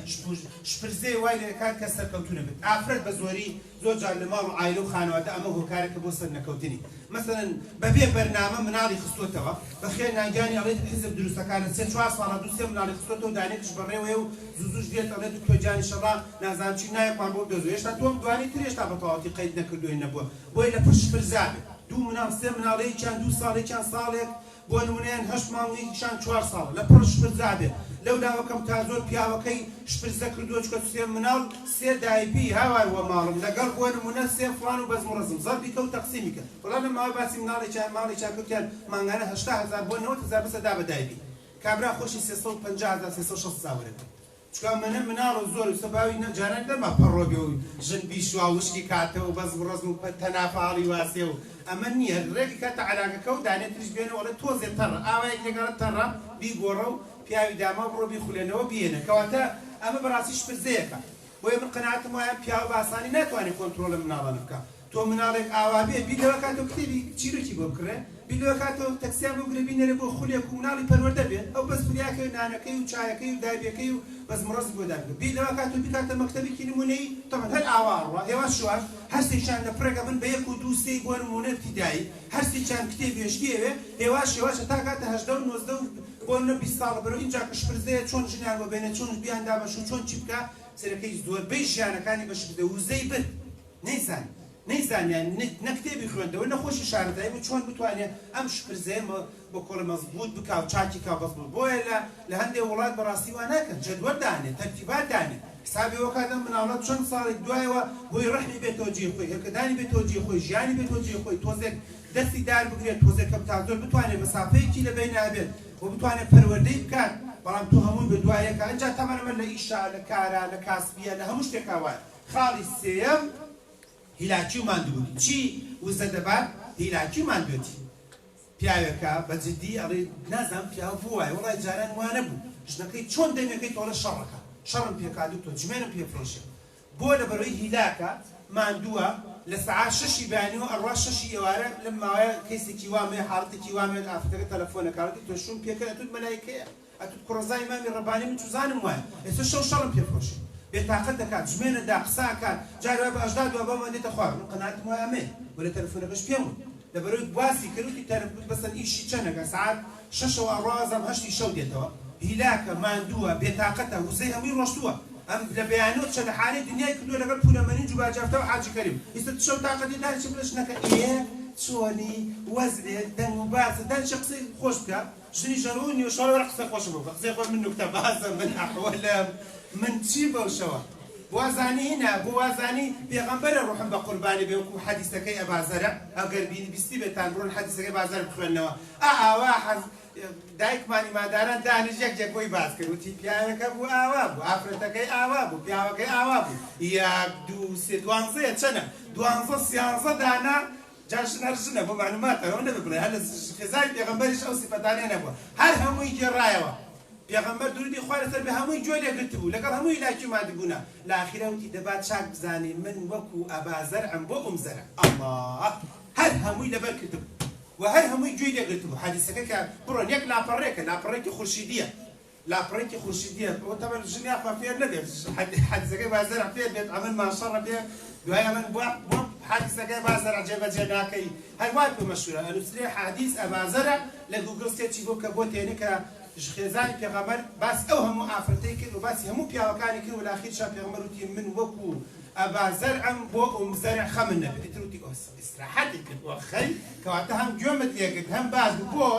شپرزەیە وای لێکات کە سەرکەوتوو نەبێت ئافرەت بە زۆری زۆر جار لە ماڵ و عایلە و خانەوادە ئەمە هۆکارێکە بۆ سەرنەکەوتنی مەسەلەن بەبێ بەرنامە مناڵی خستۆتەوە بەخێر ناگیانی ئەڵێت حیزب دروستەکا لە سێ چوار ساڵە دوو سێ مناڵی خستۆتەوە دانێکش بەڕێوەیە و زوو زووش دێت ئەڵێ دکتۆر گیان ئیشەڵا نازانم چی ناوێکمان بۆ بدۆزەوە هێشتا تۆم دوانی تر هێشتا بەتەواوەتی قەید نەکردووە نەبووە بۆیە لە پڕ شپرزابێ دوو مناڵ سێ مناڵ یەکیان دوو ساڵ یەکیان ساڵێک بۆ نمونە یان هەشت مانگ و یەکیشان چوار ساڵە لە پڕ شپرزا بێ لەو لاوە کەم تا زۆر پیاوەکەی شپرزە کردووە چکە سێ مناڵ سێ دایپی هاوار وە ماڵم لەگەڵ بۆ نمونە سێ فڵان و بەزم و ڕەزم زەربی کە و تەقسیمی کە وەڵا لەم ماوە باسی مناڵێکیان ماڵێکیان کەوتیان مانگانە 80,000 بۆ 90,000 بەسە دا بە دایبی کابرا خۆشی 350,000 360,000 وەرەگرت چکا منە مناڵ و زۆر وسە باوی نە جاران نەما پەڕۆ بێ و ژن بیشوا و وشکی کاتەوە و بەزم و ڕەزم و تەنافاڵی واسێ و ئەمە نییە ڕێکی کاتە عەلاگەکە و دانێ تریش بێنە ئەڵێ تۆزێ تەڕە ئاوا یەکێک ئەڵێ تەڕە بیگۆڕە و پیاوی داماو بڕۆ بیخولێنەوە بیێنە کەواتە ئەمە بەڕاستی شپرزەیەکە بۆیە من قەناعەتم وایە پیاو بە ئاسانی ناتوانێ کۆنترۆڵ مناڵانە بکا تۆ مناڵێک ئاوا بێ بیر لەوە کاتەوە کتێبی چیرۆکی بۆ بکڕێ بیر لەوە کاتەوە تەکسیان بۆ بگرێ بینێرێ بۆ خولێک و مناڵی پەروەردە بێ ئەو بەس فریاکەوێ نانەکەی و چایەکەی و دابیەکەی و بەس مڕەزی بۆ دابگرێ بیر لەوە کاتەوە بیکاتە مەکتەبێکی نمونەیی تەبعەن هەر ئاوا ئەڕوا هێواش هێواش هەرسێکیان لە پڕێک ئەبن بە یەک و دوو سێی بۆ نمونە ابتدایی هەرسێکیان کتێب هێشتی ئەوێ هێواش هێواش هەتا گاتە 18 و 19 و بۆ نمونە 20 ساڵە بەرەو ئینجا کە شپرزەیە چۆن ژنیان بۆ بێنێ چۆن بیاندا بە شوو چۆن چی بکا سەرەکەی زۆربەی ژیانەکانی بە شپرزە وزەی برد نەیزانی نەیزانی یانی نە کتێبی خوێندەوە نە خۆشی شارەزایی بوو چۆن بتوانێ ئەم شپرزەیە بە کۆڵە مەزبووت بکا و چاکی کا بەزبووت بۆیە لە لە هەندێ وڵات بەڕاستی وا ناکەن جەدوەل دانێ تەرتیبات دانێ حسابی ئەوە کات ئەم مناڵە چەند ساڵێک دوایەوە بۆی ڕەحمی بێتەوە جێی خۆی هێلکەدانی بێتەوە جێی خۆی ژیانی بێتەوە جێی خۆی تۆزێک دەستی دار بگرێت تۆزێک کەم تا زۆر بتوانێ مەسافەیەکی لە بەینا هەبێت و بتوانێ پەروەردەی بکات بەڵام تۆ هەمووی بە دوای یەکا ئینجا تەمەن ئەمە لە ئیشا لە کارا لە کاسبیە لە هەموو شتێکا وایە خاڵی سێیەم هیلاکی و ماندووبوونی چی وزە دەبات هیلاکی و ماندوێتی پیاوێکە بە جدی ئەڵێ نازانم پیاو بۆ وایە وەڵای جاران وا نەبوو ژنەکەی چۆن دەمێکەی تۆڵە شەڕەکە شەڕم پێکا دکتۆر جمێنم پێ فرۆشێ بۆ لەبەرەوەی هیلاکە ماندووە لە سەعات شەشی بەیانیەوە ئەڕوا شەشی ئێوارە لەم ماوەیە کەیسێکی وام هەیە حاڵەتێکی وام هەیە ئافرەتەکە تەلەفۆنەکا ئەڵێ دکتۆر شووم پێکرد ئەتوت مەلایکەیە ئەتوت کوڕەزای مامی ڕەبانی من چوزانم وایە ئێستا شەو شەڕم پێ فرۆشێ بێتاقەت دەکات جمێنە دا قسە ئەکات جار وایە بە ئەژداد وا بەومان دێتە خوار من قەناعەتم وایە ئەمەیە وەلێ تەلەفۆنەکەش پێم وت لەبەرەوەی باسی کرد وتی تەلەف وت بەسەن ئیشی چەنەکە سەعات شەشەوە ئەڕوا ئەزام هەشتی شەو دێتەوە هیلاکە ماندووە بێتاقەتە وزەی هەمووی ڕۆشتووە ئەم لە بەیانەوە چەنەحانەی دنیای کردووە لەگەڵ پورەمەنین جوباجافتە و حاجی کەریم ئیستا شەو تاقەتی دانیشە بڵێ ژنەکە ئێ چۆنی وەزعێ دەنگ و باسە دانیشە قسەی خۆش بکە ژنی ژەروو نیوە شەوە وەرە قسەی خۆشم بۆ بکە قسەی خۆش من نوکتە بازم من ئەحوەلم من چی بەو شەوە وازانی هینا بۆ وازانی پێغەمبەرە ڕوحم بە قوربانی بێ وەکو حەدیسەکەی ئەبازەرە ئەگەر بینی بیستی بێتان بڕۆن حەدیسەکەی بازەر بخوێنەوە ئا ئاوا حەز دایکمان ئیمانداران دانیش یەک یەک بۆی باس کرد وتی پیاوەکە بوو ئاوا بوو ئافرەتەکەی ئاوا بوو پیاوەکەی ئاوا بوو یەک دوو سێ دوانزەیە چەنە دوانزە سیانزە دانە جا ژن هەر ژنە بۆ مەعلوماتتان ئەوە نەبێ بڵێ هەر لە خێزانی پێغەمبەریش ئەو سیفەتانەی نەبووە هەر هەمووی گێڕایەوە پێغەمبەر درودی خوا لەسەر بێ هەمووی گوێ لێ گرتبوو لەگەڵ هەمووی هیلاکی و ماندبوونا لە ئاخیرا وتی دەبا چاک بزانی من وەکو ئەبا زەرعم بۆ ئوم زەرع ئەڵڵا هەر هەمووی لەبەر کردبوو و هەر هەمووی گوێی لێ گرتبوو حەدیسەکە کە بڕۆن یەک لاپەڕێکە لاپەڕێکی خورشیدیە لاپەڕێکی خورشیدیە ئەوە تەبەن ژن یاخوا فێر نەبێت حەدیسەکەی با زەرع فێر بێت ئەمن ماشەڕە بێ دوای ئەمن بۆ بۆ حەدیسەکەی با زەرع جێبەجێ ناکەی هەر وای پێ مەشهورە ئەنووسرێ حەدیس ئەبا زەرع لە گووگڵ search ی بۆ بکە بۆ تێنێ کە خێزانی پێغەمبەر باسی ئەو هەموو ئافرەتەی کرد و. باسی هەموو پیاوەکانی کرد و لە ئاخیرشا پێغەمبەر وتی من وەکو ئەبا زەرعم بۆ ئوم زەرع خەمن نەبێ ئیتر وتی ئۆ ئیسراحەتی کرد وە خەی کەواتە هەم گوێمت لێگرت هەم باش بوو بۆ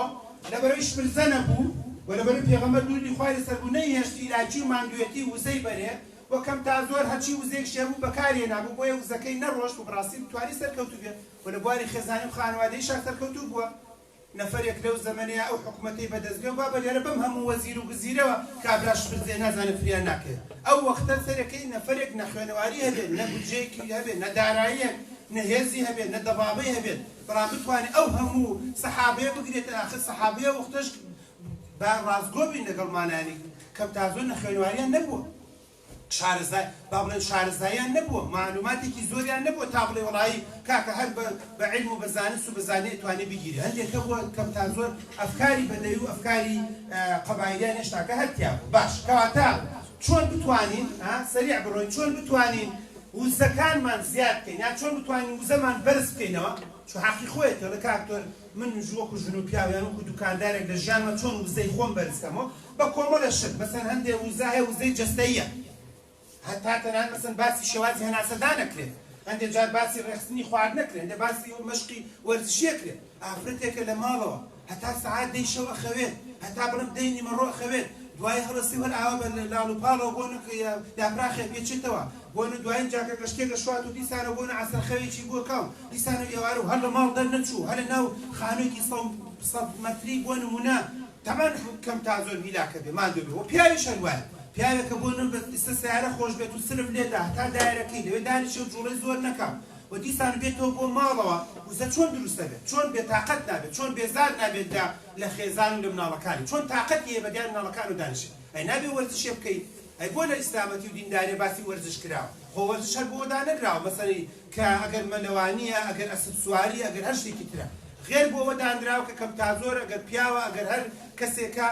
لەبەرەوەی شپرزە نەبوو و لەبەرەوەی پێغەمبەر دروودی خوای لەسەر بوو نەیهێشت هیلاکی و ماندووێتی وزەی بەرێ و کەم تا زۆر هەرچی وزەیەکشی هەبوو بەکاری هێنابوو بۆیە وزەکەی نەڕۆشت و بەڕاستی توانی سەرکەوتوو بێ و لە بواری خێزانی و خانەوادەییشا سەرکەوتوو بووە. نەفەرێک لەو زەمەنەیا ئەو حکومەتەی بەدەست بێ بابە لێرە بەم هەموو وەزیر و گزیرەوە کابرا شپرزەیە نازانێ فریا ناکەوێ ئەو وەختە سەرەکەی نەفەرێک نە خوێنەواری هەبێ نە بودجەیەکی هەبێ نە داراییەک نە هێزی هەبێ نە دەبابەی هەبێت بەڵام بتوانێ ئەو هەموو سەحابەیە بگرێتە ئاخر سەحابەیە وەختەش با ڕاستگۆ بین لەگەڵمانانی کەم تا زۆر نەخوێنەواریان نەبووە. شارەزا با بڵێن شارەزاییان نەبووە مەعلوماتێکی زۆریان نەبووە تا بڵێ وەڵایی کاکە هەر بە بە عیلم و بە زانست و بە زانیاری ئەتوانێ بگیرێ هەندێک هەبووە کەم تا زۆر ئەفکاری بەدەوی و ئەفکاری قەبایلیان هێشتاکە هەر تیا بوو باش کەواتە چۆن بتوانین ها سەریع بڕۆین چۆن بتوانین وزەکانمان زیاد بکەین یان چۆن بتوانین وزەمان بەرز بکەینەوە چون حەقی خۆیەتی ئەڵێ کاک تۆر من وەکو ژن و پیاو یان وەکو دوکاندارێک لە ژیانمە چۆن وزەی خۆم بەرز کەمەوە بە کۆمەڵێ شت مەسەن هەندێ وزە هەیە وزەی جەستەییە هەتا تەنانەت مەسەن باسی شێوازی هەناسەدان ئەکرێت هەندێ جار باسی ڕێکخستنی خواردن ئەکرێت هەندێ باسی مەشقی وەرزشی ئەکرێت ئافرەتێکە لە ماڵەوە هەتا سەعات دەی شەو ئەخەوێت هەتا بڵێم دەی نیمەڕۆ ئەخەوێت دوایی هەڵەسی و هەر ئاوا بە لاڵ و پاڵەوە بۆ نە یاپراخێ پێچێتەوە بۆ نە دوایین جاکە گەشتێک ئەشوات و دیسانەوە بۆ نە عەسر خەوێکی بۆ کاو دیسانەوە ئێوارە و هەر لە ماڵ دەرنەچوو هەر لە ناو خانوویەکی سەد مەتری بۆ نموونە تەبعەن کەم تا زۆر هیلاکە بێ ماندوو بێ وە پیاویش هەر وایە پیاوێکە بۆ نم بە ئیستا سەیارە خۆش بێت و سلف لێدا هەتا دایەرەکەی لەوێ دانیشێ و جوڵەی زۆر نەکا و دیسان بێتەوە بۆ ماڵەوە وزە چۆن دروست ئەبێت چۆن بێ تاقەت نابێت چۆن بێزار نابێت لە لە خێزان و لە مناڵەکانی چۆن تاقەتی هەیە بە دیار مناڵەکانەوە دانیشێ ئەی نابێ وەرزشێ بکەی ئەی بۆ لە ئیسلامەتی و دینداریە باسی وەرزش کراوە خۆ وەرزش هەر بۆ دانەنراوە مەسەلەی کە ئەگەر مەلەوانیە ئەگەر ئەسپ سواریە ئەگەر هەر شتێکی ترە غێر بۆ ئەوە دانراوە کە کەم تا زۆر ئەگەر پیاوە ئەگەر هەر کەسێکە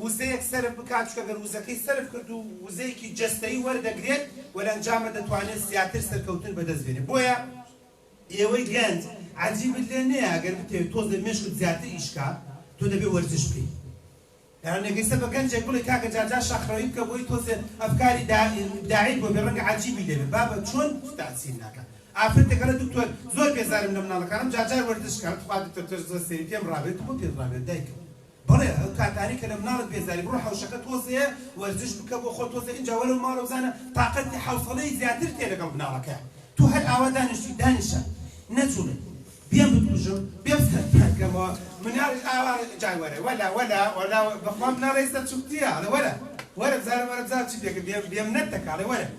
وزەیەک سەرف بکات چونکە گەر وزەکەی سەرف کرد و وزەیەکی جەستەیی وەردەگرێت و لە ئەنجامە دەتوانێت زیاتر سەرکەوتن بەدەست بێنێت بۆیە ئێوەی گەنج عەجیبت لێ نەیە ئەگەر بتەوێت تۆزێ مێشکت زیاتر ئیش کا تۆ دەبێت وەرزش بکەیت یان ئەگەر ئیستا بە گەنجێک بڵێی کاکە جا جا شاخڕەوی بکە بۆی تۆزێ ئەفکاری ئیبداعیت بۆ بێ ڕەنگە عەجیبی لێ بێ بابە چۆن تاسیر ناکا ئافرەتێک ئەڵێ دکتۆر زۆر بێزارم لە مناڵەکانم جا جار وەرزش کەم تخوا دکتۆر تۆش زۆر سەیری پێم ڕابێ تو بۆ پێت ڕابێ دایکم بەڵێ ئەو کاتانەی کە لە مناڵت بێزاری بڕۆ حەوشەکە تۆزێ وەرزش بکە بۆ خۆت تۆزێ ئینجا وەرەوە ماڵەوە بزانە تاقەتی حەوسەڵەی زیاترت هەیە لەگەڵ مناڵەکەیا تۆ هەر ئاوا دانیشتوی دانیشە نەجوڵێ بێم بتکوژم بێم سەرتان کەمەوە مناڵیش ئاوا جای وەرە وەلا وەلا وەلا بەخوا مناڵە ئێستا چوکتیە ئەڵێ وەرە وەرە بزانم وەرە بزانم چی پێکرد بێم بێم نەتەکا ئەڵێ وەرە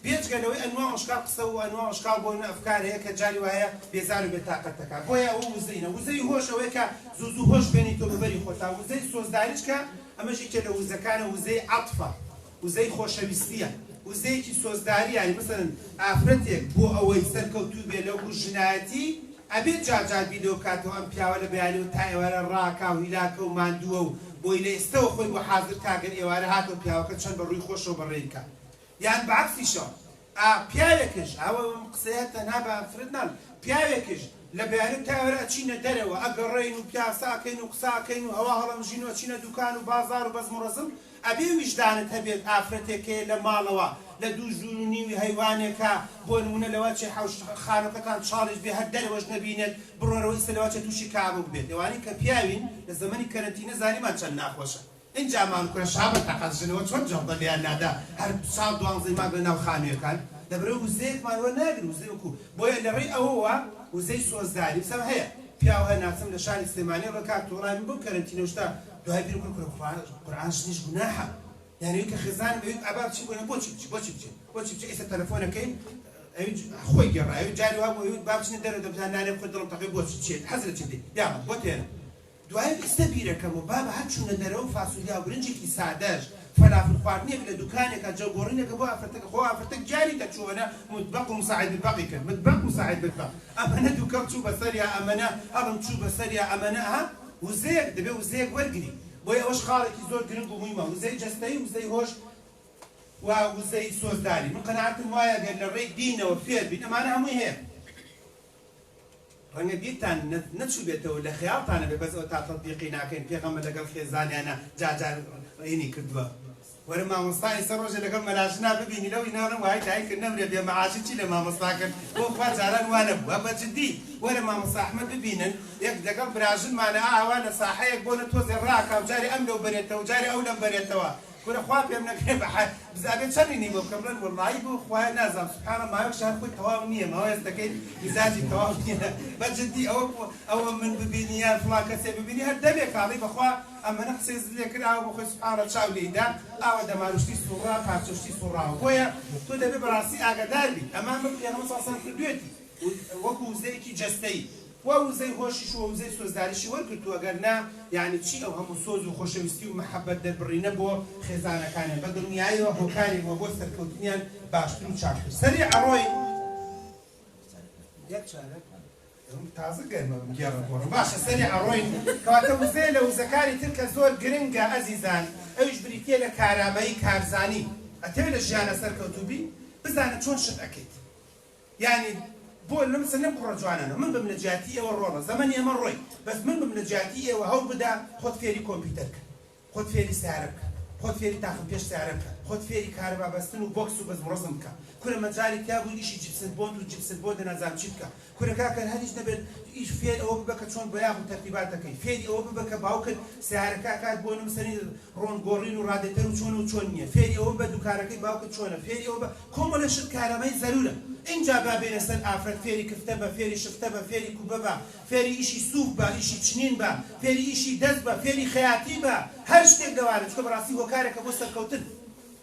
بێجگە لەوەی ئەنوا ئەشکال قسە و ئەنوا ئەشکال بۆ نە ئەفکار هەیە کە جاری وایە بێزار و بێتاقەت دەکا بۆیە ئەوە وزەینە وزەی هۆش ئەوەیە کە زوو زوو هۆش بێنیتەوە بە بەری خۆتا وزەی سۆزداریش کە ئەمەش یەکێ لە وزەکانە وزەی عەتفە وزەی خۆشەویستیە وزەیەکی سۆزداری یانی مەسەلەن ئافرەتێک بۆ ئەوەی سەرکەوتوو بێ لەوکو ژنایەتی ئەبێت جار جار بیر لەوە بکاتەوە ئەم پیاوە لە بەیانیەوە تا ئێوارە ڕاکا و هیلاکە و ماندووە و بۆی لە ئێستەوە خۆی بۆ حازر کا گەر ئێوارە هاتەوە پیاوەکە چەند بە ڕووی خۆشەوە بەڕێی بکا یان بە عەکسیشەوە ئا پیاوێکش ئەوە ئەم قسەیە تەنها بە ئافرەت ناڵێم پیاوێکش لە بەیانی تا ئێوارە ئەچینە دەرەوە ئەگەڕێین و پیاسە ئەکەین و قسە ئەکەین و هەوا هەڵەمژین و ئەچینە دوکان و بازاڕ و بەزم و ڕەزم ئەبێ ویژدانت هەبێت ئافرەتێک هەیە لە ماڵەوە لە دوو ژوور و نیوی هەیوانێکا بۆ نموونە لەوەچێ حەوش خانوەکەتان چاڵیش بێ هەر دەرەوەش نەبینێت بڕۆرەوە ئیستا لەوەچێ تووشی کەئابە ببێت ئەوانەی کە پیاوین لە زەمەنی کەرەنتینە زانیمان چەند ناخۆشە ئینجا مان کورە شابە تەقەز ژنەوە چۆن جەڵدە لێیان نادا هەر ساڵ دوانزەی مانگ لە ناو خانویەکان لەبەرئەوەی وزەیەکمان وەرناگرن وزەی وەکو بۆیە لەڕێی ئەوەوە وزەی سۆزداری سەم هەیە پیاو هەیە ناسم لە شاری سلێمانی ئەڵێ کاک تۆ وەڵای من بەو کەرەنتینە و شتە دوای بیرم کرد کورە قورئان قورئان ژنیش گوناحە یانی ئەوی کە خێزانم ئەوی ئەبا بچین بۆ بۆچی بچی بۆچی بچین بۆچی بچی ئێستا تەلەفۆنەکەی ئەوی خۆی گێڕا ئەوی جاری وا بوو ئەوی با بچینە دەرەوە دەبزان نانێ بخۆی دڵم تەقی بۆچی چیت حەز لە چی دەی یاڵا بۆت هێنم دوایی ئیستە بیرەکەمەوە بابە هەر چوونە دەرەوە فاسولیا و برنجێکی سادەش فەلافل خواردنێک لە دوکانێکا جەو گۆڕینێکە بۆ ئافرەتەکە خۆ ئافرەتەک گیانی دەرچوو ئەمەنە متبەق و مساعد بالبەقی کرد متبەق مساعد بالبەق ئەمەنە دوکەڵ چوو بەسەریا ئەمەنە هەڵم چوو بەسەریا ئەمەنە ئەها وزەیەک دەبێ وزەیەک وەرگری بۆیە ئەوەش خاڵێکی زۆر گرنگ و مویمە وزەی جەستەیی وزەی هۆش و وزەی سۆزداری من قەناعەتم وایە گەر لە ڕێی دینەوە فێر بین ئەمانە هەمووی هەیە. ڕەنگە بیرتان نەچووبێتەوە لە خەیاڵتانە بێ بەس ئەوە تا تەتبیقی ناکەین پێغەمبەر لەگەڵ خێزانیانا جار جار ڕێنی کردووە. وەرە مامۆستا ئیسە ڕۆژێ لەگەڵ مەلاژنا ببینی لەو ئینانە وای دایکت نەمرێ بێ مەعاشی چی لە مامۆستا کرد بۆ خوا جاران وا نەبوو بە جدی وەرە مامۆستا ئەحمەد ببینن یەک لەگەڵ براژنمانە ئاوا لە ساحەیەک بۆنە تۆزێ ڕاکا و جارێ ئەم لەو بەرێتەوە و جارێ ئەو لەم بەرێتەوە کورە خوا پێم نەکرێ بە حە بز ئەبێ چەنینی بۆ بکەم بڵێن وەڵایی بۆ خوایە نازانم سبحان اللە ماوەیەک شار خۆی تەواو نییە ماوەی هەستەکەی میزاجی تەواو نییە بە جدی ئەوە ئەوە من ببینی یان فڵان کەسێ ببینی هەر دەمێک ئاڵی بەخوا ئەمەنە قسەی زلێ کرد ئاوە بۆخۆی سبحان اللە چاو لێی دا ئاوە دەماروشتی سوڕا پارچەشتی سوڕاوە بۆیە تۆ دەبێ بەڕاستی ئاگادار بیت ئەمە ئەمە پێغەمبەر صلی اللە علیه و سلم کردوێتی وەکو وزەیەکی جەستەیی و وزەی هۆشیش و وزەی سۆزداریشی وەرگرتووە گەر نا یانی چی ئەو هەموو سۆز و خۆشەویستی و مەحەبەت دەربڕینە بۆ خێزانەکانیان بە دڵنیایەوە هۆکارێک بووە بۆ سەرکەوتنیان باشتر و چاکتر سەریع ئەڕۆین یەک چارەک تازە گەرمە گێڕە گۆڕم باشە سەریع ئەڕۆین کەواتە وزەیە لە وزەکانی تر کە زۆر گرنگە ئەزیزان ئەویش بریتیە لە کارامەیی کارزانی ئەتەوێ لە ژیانە سەرکەوتوو بی بزانە چۆن شت ئەکەیت یانی بۆ لە مەسەلەن لەم کوڕە جوانانە من بم لە جیاتی ئێوە ڕۆڵە زەمەنی ئێمە ڕۆی بەس من بم لە جیاتی ئێوە هەوڵ بدە خۆت فێری کۆمپیوتەر کە خۆت فێری سەیارە بکە خۆت فێری تاقم پێش سەیارە بکە خۆت فێری کارەبا بەستن و بۆکس و بەزم و ڕەزم بکە کورە مەجالی تیا بوو ئیشی جپسن بۆند و جپسن بۆندە نازانم چی بکە کورە کاکە هەر هیچ نەبێت ئیش فێر ئەوە ببە کە چۆن بۆیاغ و تەرتیبات دەکەی فێری ئەوە ببە کە باوکت سەیارەکە ئەکات بۆ نمسەنی ڕۆن گۆڕین و ڕادێتەر و چۆن و چۆن نیە فێری ئەوە ببە دوکانەکەی باوکت چۆنە فێری ئەوە بە کۆمەڵێ شت کارامەیی زەرورە ئینجا با بێینە سەر ئافرەت فێری کفتە بە فێری شفتە بە فێری کوبە بە فێری ئیشی سوف بە ئیشی چنین بە فێری ئیشی دەست بە فێری خەیاتی بە هەر شتێک لەوانە چونکە بەڕاستی هۆکارێکە بۆ سەرکەوتن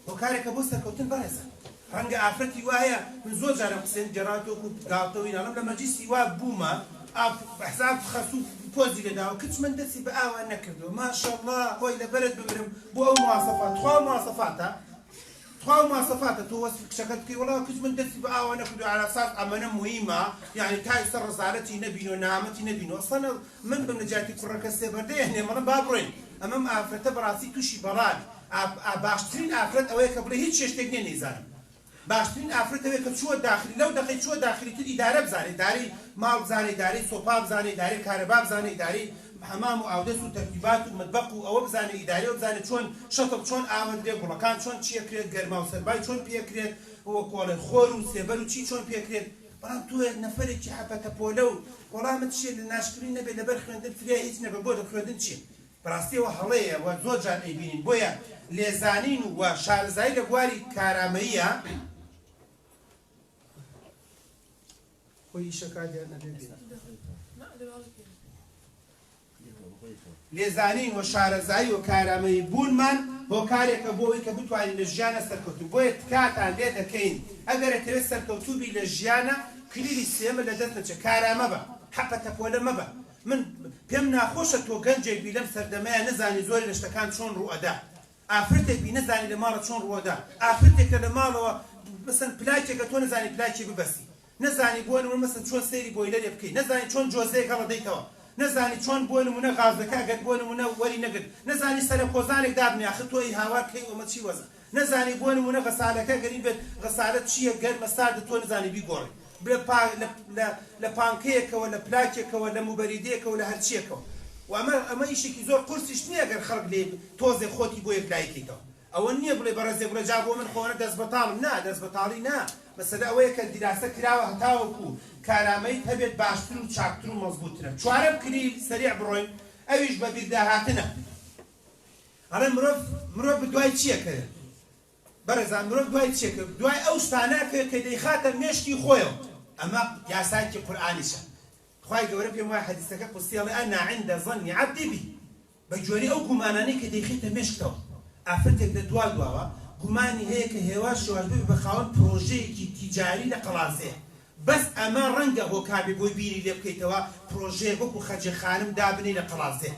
هۆکارێکە بۆ سەرکەوتن بەڕێزان ڕەنگە ئافرەتی وا هەیە من زۆر جار ئەم قسەیەم گێڕاوەتەوە وەکو گاڵتە و ئیناڵم لە مەجلیسی وا بوومە ئاف حساب خەسوو پۆزی لێداوە کچ من دەستی بە ئاوا نەکردووە ماشەڵڵا خۆی لەبەرت بمرم بۆ ئەو مواسەفات تخوا ئەو مواسەفاتە تخوا ئەو مواسەفاتە تۆ وەسفی کچەکەت بکەی وەڵا کچ من دەستی بە ئاوا نەکردووە عەلا ساس ئەمەنە موهیمە یانی تا ئیستا ڕەزالەتی نەبینوە نەهامەتی نەبینوە ئەسڵەن من بم لە جیاتی کوڕەکە سێبەردە یەنێ مەڵێم با بڕۆین ئەمەم ئافرەتە بەڕاستی توشی بەڵا بی باشترین ئافرەت ئەوەیە کە بڵێ هیچ چێشتێک نیە نەیزانم باشترین ئافرەت ئەوەیە کە چووە داخلی لەو دەقەی چووە داخلی تر ئیدارە بزانێ ئیدارەی ماڵ بزانێ ئیدارەی سۆپا بزانێ ئیدارەی کارەبا بزانێ ئیدارەی حەمام و ئاودەست و تەرتیبات و مەتبەق و ئەوە بزانێ ئیدارەی ئەوە بزانێ چۆن شەتڵ چۆن ئاوەدرێ گوڵەکان چۆن چیەکرێت گەرما و سەرمای چۆن پێکرێت وەکۆڵێ خۆر و سێبەر و چی چۆن پێکرێت بەڵام تۆ نەفەرێکی حەپەتەپۆلە و وەڵامت چیە لە ناشکرین نەبێ لەبەر خوێندن فریای هیچ نەبێ بۆ لە خوێندن چیە بەڕاستی ئەوە هەڵەیە و زۆر جار ئەیبینین بۆیە لێزانین و شارەزایی لە بواری کارامەییە خۆی ئیشەکات یان ئەبێ بێت. لێزانین و شارەزایی و کارامەیی بوونمان هۆکارێکە بۆ ئەوەی کە بتوانین لە ژیانا سەرکەوتوو بۆیە تکاتان لێ دەکەین ئەگەر ئەتەوێت سەرکەوتوو بی لە ژیانا کلیلی سێیەمت لە دەست نەچێت کارامە بە حەقە تەپۆلە مەبە من پێم ناخۆشە تۆ گەنجێک بی لەم سەردەمەیا نەزانی زۆرێ لە شتەکان چۆن ڕووئەدا ئافرەتێک بی نەزانی لە ماڵە چۆن ڕووئەدا ئافرەتێکە لە ماڵەوە مەسەن پلاکێکە تۆ نەزانی پلاکی ببەستی نەزانی بۆ نمونە مەسەن چۆن سەیری بۆیلەرێ بکەی نەزانی چۆن جۆزەیەک هەڵەدەیتەوە نەزانی چۆن بۆ نمونە غازەکە ئەگەر بۆ نمونە وەری نەگرت نەزانی سەرە کۆزانێک دابنێ ئاخر تۆ ئەی هاوار کەی ئەمە چی وەزع نەزانی بۆ نمونە غەسالەکە گەرین بێت غەسالە چیە گەرمە ساردە تۆ نەزانی بیگۆڕی لە پا لە لە لە پانکەیەکەوە لە پلاکێکەوە لە موبەریدەیەکەوە لە هەرچیەکەوە و ئەمە ئەمە ئیشێکی زۆر قورسیش نیە گەر خەڵک لێی تۆزێ خۆتی بۆ یەکلایی کەیتەوە ئەوە نیە بڵێ بەڕێزێک بڵێ جا بۆ من خۆ ئەنە دەست بەتاڵم نا دەست بەتاڵی نا مەسەلە ئەوەیە کە دیراسە کراوە هەتاوەکو کارامەیت هەبێت باشتر و چاکتر و مەزبوترە چوارەم کلیل سەریع بڕۆین ئەویش بە بیرداهاتنە ئەڵێ مرۆڤ مرۆڤ دوای چیە کەوێ بەڕێزان مرۆڤ دوای چیە کەوێ دوای ئەو شتانە کەوێ کە دەیخاتە مێشکی خۆیەوە ئەمە یاسایەکی قورئانیشە خوای گەورە پێم وایە حەدیسەکە قودسی ئەڵێ انا عند ظن عبدی بی بە گوێرەی ئەو گومانانەی کە دەیخەیتە مێشکتەوە. ئافرەتێک لە دوا دواوە گومانی هەیە کە هێواش هێواش ببێ بە خاوەن پرۆژەیەکی تیجاری لە قەڵادزێ. بەس ئەمە ڕەنگە هۆکار بێ بۆی بیری لێ بکەیتەوە پرۆژەیەک وەکو خەجێ خانم دابنێی لە قەڵادزێ.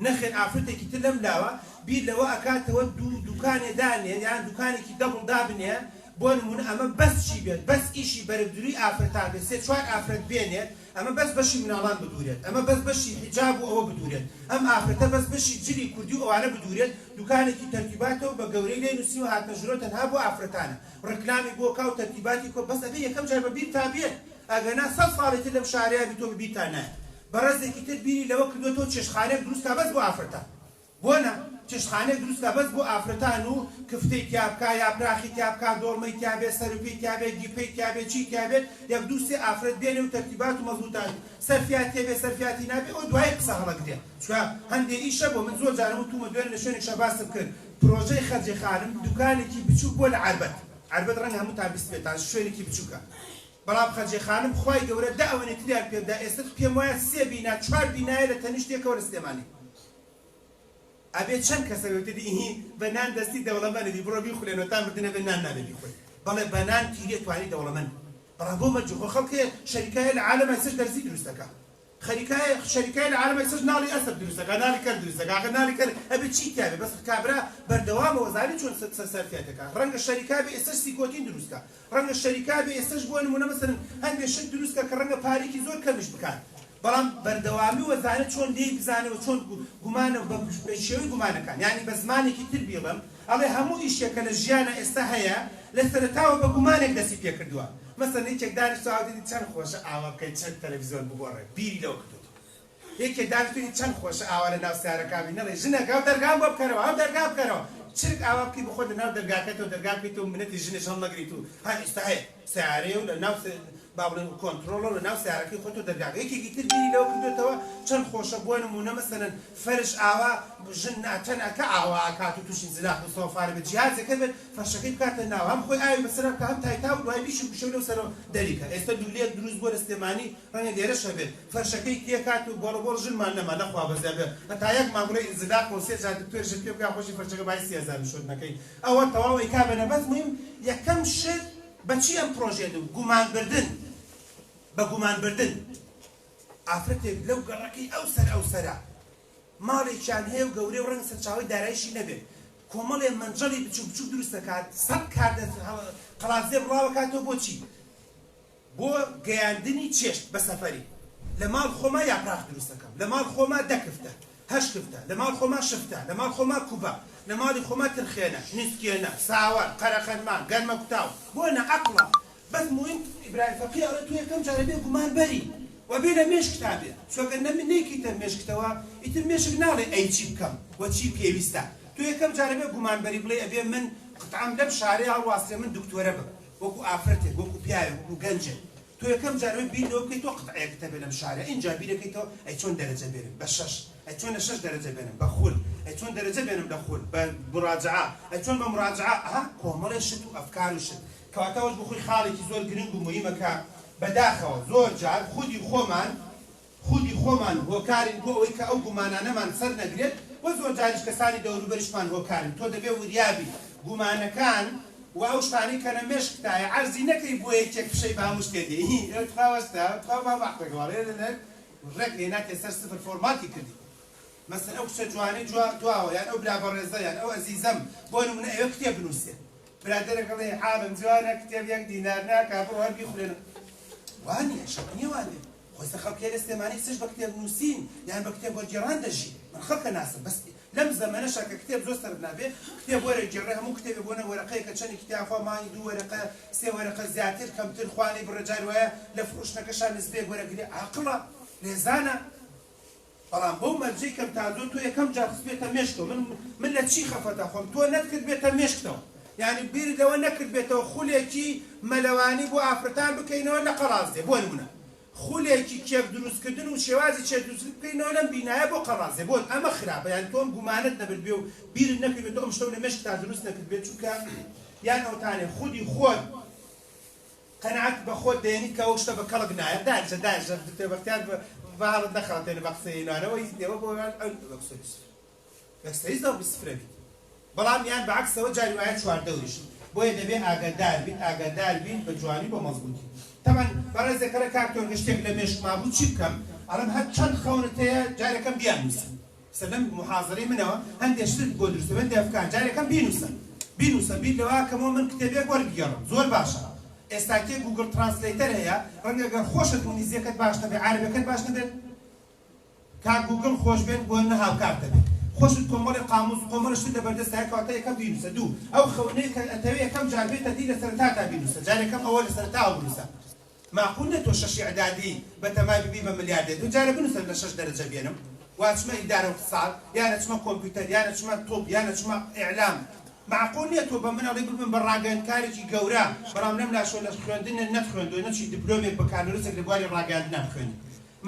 نەخێر ئافرەتێکی تر لەم لاوە بیر لەوە ئەکاتەوە دوو دوکانێ دانێ یان دوکانێکی دەبڵ دابنێ بۆ نمونە ئەمە بەس چی بێت بەس ئیشی بەرگدروی ئافرەتان بێت سێ چوار ئافرەت بێنێت ئەمە بەس بەشی مناڵان بدورێت ئەمە بەس بەشی حیجاب و ئەوە بدورێت ئەم ئافرەتە بەس بەشی جلی کوردی و ئەوانە بدورێت دوکانێکی تەرتیباتەوە بە گەورەی لێ نوسیوە هاتنە ژورەوە تەنها بۆ ئافرەتانە ڕکلامی بۆ کا و تەرتیباتی کۆ بەس ئەبێ یەکەم جار بە بیرتا بێت ئەگەرنا سەد ساڵی تر لەم شارەیا بی تۆ بە بیرتا نایەت بەڕێزێکی تر بیری لەوە کردوەتەوە چێشتخانەیەک دروست کا بەس بۆ ئافرەتان بۆ نا؟ چێشتخانەیەک دروست کا بەس بۆ ئافرەتان و کفتەی تیا بکا یاپراخی تیا بکا دۆڵمەی تیا بێت سەروپێی تیا بێت گیپەی تیا بێت چی تیا بێت یەک دوو سێ ئافرەت بێنێ و تەرتیبات و مەزبوتات سەرفیاتی هەبێ سەرفیاتی نابێ ئەوە دوایی قسە هەڵەگرێ چونکە هەندێ ئیشە بۆ من زۆر جارم وتومە دوێنێ لە شوێنێکشا باسم کرد پرۆژەی خەرجێ خانم دوکانێکی بچوک بوە لە عەربەت عەربەت ڕەنگە هەمووتان بیستبێتان شوێنێکی بچوکە بەڵام خەرجێ خانم خوای گەورە دە ئەوەنەی تریان پێبدا ئێستە پێم وایە سێ بینا چوار بینایە لە تەنیشت یەکەوە لە سلێمانی ئەبێ چەند کەسە وتت ئیهی بە نان دەستی دەوڵەمەنە بی بڕۆ بیخولێنەوە تا مردن ئەبێ نان نابێ بیخۆی بەڵێ بە نان تیری ئەتوانی دەوڵەمەند بی بەڵام بۆ مەرجی خۆ خەڵک هەیە شەریکایە لە عالەما ئێستاش دەرزی دروست ئەکا خەریکایە شەریکایە لە عالەما ئێستاش ناڵی ئەسپ دروست ئەکا ناڵی کەر دروست ئەکا ئاخر ناڵی کەر ئەبێ چی تیا بێ بەس کابرا بەردەوامە وەزانی چۆن سەرفیات ئەکا ڕەنگە شەریکا بێ ئێستاش سیکۆتین دروست کا ڕەنگە شەریکا بێ ئێستاش بۆ نمونە مەسەلەن هەندێ شت دروست کا کە ڕەنگە پارێکی زۆر کەمیش بکات بەڵام بەردەوامی و ئەزانێ چۆن لێی بزانێ و چۆن گومانە و بە شێوەی گومانەکان یانی بە زمانێکی تر بیڵێم ئەڵێ هەموو ئیشێک کە لە ژیانا ئێستا هەیە لە سەرەتاوە بە گومانێک دەستی پێ کردووە مەسەلەن یەکێک دانیشتووە ئاوا دیتی چەند خۆشە ئاوا بکەین چەند تەلەفزیۆن بگۆڕێ بیری لەوە کردۆتەوە یەکێ دانیشتووی چەند خۆشە ئاوا لە ناو سەیارەکا بی نەڵێی ژنەکە ئەو دەرگام بۆ بکەرەوە ئەو دەرگا بکەرەوە چرک ئاوا بکەی بخۆت لە ناو دەرگاکەتەوە دەرگا بکەیتەوە منەتی ژنیش هەڵنەگریت و ها ئیستا هەیە سەیارەیە و لە ناو با بڵێن کۆنترۆڵە و لە ناو سەیارەکەی خۆتەوە دەرگاکە یەکێکی تر بیری لەوە کردۆتەوە چەند خۆشە بۆ نموونە مەسەلەن فەرش ئاوا ژن چەند ئەکا ئاوا ئەکات و تووشی انزلاق و سۆفارە بێت جیهازێک هەبێت فەرشەکەی بکاتە ناو هەم خۆی ئاوی بەسەرا بکا هەم تایتاو دوای بیشی کوشێ و لەو سەرەوە دەریکا ئێستا لوولەیەک دروست بووە لە سلێمانی ڕەنگە لێرەش هەبێت فەرشەکەی تێکات و بۆڵە بۆڵ ژنمان نەما لەخوا بەزیا بێ هەتا یەک مانگ بڵێ انزلاق و سێ جار دکتۆریشت پێ بکا خۆشی فەرشەکە بای 3000 شۆردنەکەی ئەوە تەواو ئەیکا بە نەبەز موهیم یەکەم شت بە چی ئەم پرۆژەیە دو گومان بردن بە گومان بردن ئافرەتێک لەو گەڕەکەی ئەو سەر ئەو سەرە ماڵێکیان هەیە و گەورەیە و ڕەنگە سەرچاوەی دارایشی نەبێت کۆمەڵێ مەنجەڵی بچوک بچوک دروست دەکات سەد کار قەڵادزێ بڵاوەکاتەوە بۆچی بۆ گەیاندنی چێشت بە سەفەری لە ماڵ خۆما یاپراخ دروست ئەکەم لە ماڵ خۆما دە کفتە هەشت کفتە لە ماڵ خۆما شفتە لە ماڵ خۆما کوبە لە ماڵی خۆما ترخێنە نیسکێنە ساوەر قەرەقەرمان گەرمە کوتاو بۆ نا عەقڵە بەس موهیم ئیبراهیم فەقی ئەڵێ تۆ یەکەم جار ئەبێ گومان بەری و بێ لە مێشکتا بێ چونکە گەر نەیکەیتە مێشکتەوە ئیتر مێشک ناڵێ ئەی چی بکەم و چی پێویستە تۆ یەکەم جار ئەبێ گومان بەری بڵێی ئەبێ من قتعەم لەم شارەیا هەڵواسرێ من دکتۆرە بم وەکو ئافرەتێک وەکو پیاوێک وەکو گەنجێک تۆ یەکەم جار ئەوەی بیر لەوە بکەیتەوە قتعەیەکت هەبێ لەم شارە ئینجا بیرەکەیتەوە ئەی چۆن دەرەجە بێنم بە شەش ئەی چۆن لە شەش دەرەجە بێنم بە خول ئەی چۆن دەرەجە بێنم لە خول بە مراجعە ئەی چۆن بە مراجعە ئەها کۆمەڵێ شت و ئەفکار و شت کەواتە ئەوەش بۆ خۆی خاڵێکی زۆر گرنگ و موهیمە کە بەداخەوە زۆر جار خودی خۆمان خودی خۆمان هۆکارین بۆ ئەوەی کە ئەو گومانانەمان سەر نەگرێت و زۆر جاریش کەسانی دەوروبەریشمان هۆکارن. تۆ دەبێ وریا بیت گومانەکان و ئەو شتانەی کە لە مێشکتایە عەرزی نەکەی بۆ یەکێک فشەی بە هەموو شتێ دێ هی ئێ تخوا وەستا تخوا با بەعقلێک واڵێ ڕێک هێناتیە سەر سفر فۆرماتی کردی مەسەلەن ئەو کچە جوانەی جوا دواوە یان ئەو برا بەڕێزە یان ئەو ئەزیزەم بۆ نمونە ئەوێ کتێب بنووسێ برادەرەک ئەڵێ حاڵم جوانە کتێب یەک دینار ناکا بڕۆ هەر بیخولێنە وانیە شەرت نیە وابێ خۆ ئێستا خەڵک هەیە لە سلێمانی سش بە کتێب نووسین یان بە کتێب وەرگێڕان دەژی من خەڵکە ناسم بەس لەم زەمەنەشا کە کتێب زۆر سەرف نابێ کتێب وەرەگێڕێ هەموو کتێبێ بۆنە وەرەقەیەکە چەنێکی تیا خوا مانگی دوو وەرەقە سێ وەرەقە زیاتر کەمتر خوا نەیبڕێ جار وایە لە فرۆشتنەکەشا نسبەیەک وەرەگرێ عاقڵە لێزانە بەڵام بەو مەرجەی کەم تا زۆر تۆ یەکەم جار خستبێتە مێشکتەوە من من لە چی خەفەتە خۆم تۆ نەتکردبێتە مێشکتەوە یانی بیرت لەوە نەکردبێتەوە خولێکی مەلەوانی بۆ ئافرەتان بکەینەوە لە قەڵازدێ بۆ نمونە خولێکی کێک دروستکردن و شێوازی چێک دروست بکەینەوە لەم بینایە بۆ قەڵازدێ بۆ ئەمە خراپە یانی تۆ ئەم گومانەت نەبردبێ و بیرت نەکردبێتەوە ئەم شتەو لە مێشکتا دروست نەکردبێت چونکە یان ئەوتانێ خودی خۆت قەناعەت بە خۆت دەیەنیت کە ئەو شتە بە کەڵک نایەت دانیشە دانیشە دکتۆر بەختیار بە هەڵت نەخەڵەتێنە بە قسەی نوانەوە هیچ نیە وەک ئەوە زەڕبی سفرە بیت بەڵام یان بە عەکسەوە جاری وایە چواردەوریش بۆیە دەبێ ئاگادار بیت ئاگادار بیت بە جوانی بە مەزبووتی تەبعەن بەڕێزێک ئەڵێ کاک تۆرگە شتێک لە مێشکما بوو چی بکەم ئەڵێم هەر چەند خەونت هەیە جارێکەم بیاننووسە سەردەم موحازەرەی منەوە هەندێ شتت بۆ دروست دەبێت هەندێ ئەفکار جارێکەم بینوسە بینوسە بیر لەوە کەمەوە من کتێبێک وەربگێڕم زۆر باشە ئێستاکێ Google Translator هەیە ڕەنگە گەر خۆشت ئینگلیزیەکەت باش نەبێت عەرەبەکەت باش نەبێت کاک گوگڵ خۆش بێت بۆ نە هاوکارت دەبێت خۆشت کۆمەڵێ قاموس کۆمەڵێ شتت لەبەردەستە کەواتە یەکەم بینوسە دوو ئەو خەونەی کە ئەتەوێ یەکەم جار بێتە دی لە سەرەتاتا بینوسە جارێکەم ئەوە لە سەرەتاوە بنوسە ماقول نیە تۆ شەشی ئیعدادی بەتەمای ببی بە ملیاردێر تۆ جارێ بنوسە لە شەش دەرەجە بێنم. وا ئەچمە ئیدارە و اقتصاد یان ئەچمە کۆمپیوتەر یان ئەچمە طب یان ئەچمە ئیعلام مەعقول نیە تۆ بە من ئەڵێی ببم بە ڕاگەیەندکارێکی گەورە بەڵام لەم لاشەوە لە خوێندن نەتخوێندوە نەچی دبلۆمێک بەکالۆریۆسێک لە بواری ڕاگەیاندنا بخوێنی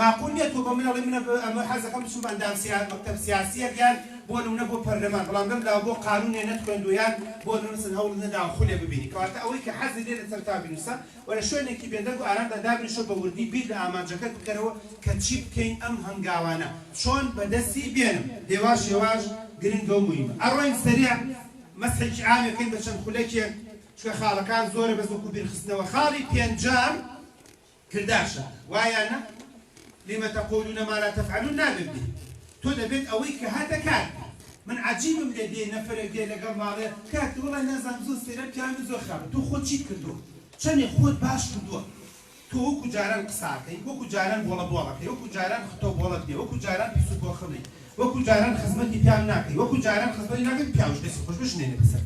ماقول نیە تۆ بە من ئەڵێی من ئەمە حەزەکەم بچم بە ئەندام سیا مەکتەب سیاسیەک یان بۆ نمونە بۆ پەرلەمان بەڵام لەم لاوە بۆ قانونێ نەتخوێندوە یان بۆ نمونە مەسەلەن هەوڵت نەداوە خولێ ببینی کەواتە ئەوەی کە حەزت لێ لە سەرەتا بینوسە و لە شوێنێکی بێدەنگ و ئارامدا دابنیشە و بە وردی بیر لە ئامانجەکەت بکەرەوە کە چی بکەین ئەم هەنگاوانە چۆن بەدەستی بێنم هێواش هێواش گرنگە و موهیمە ئەڕۆین سەریع مەسحێکی عامێ بکەین بە چەند خولەکێک چونکە خاڵەکان زۆرە بەس وەکو بیرخستنەوە خاڵی پێنجەم کرداشە وایە یان نا؟ لم تقولون ما لا تفعلون نابێت بێ تۆ دەبێت ئەوەی کە هەتە کار بکەی من عەجیبم لێ دێ نەفەرێک دێ لەگەڵ ماڵێ کاک وەڵای نازانم زۆر سەیرە پیاوی من زۆر خراپە تۆ خۆت چیت کردووە چەنێ خۆت باش کردووە تۆ وەکو جاران قساکەی وەکو جاران بۆڵە بۆڵەکەی وەکو جاران ختۆ بۆڵەت نیە وەکو جاران پیس و پۆخڵی وەکو جاران خزمەتی پیاو ناکەی وەکو جاران خزمەتی ناکەی پیاوش دەستی خۆش بێ ژنێنێ بەسەر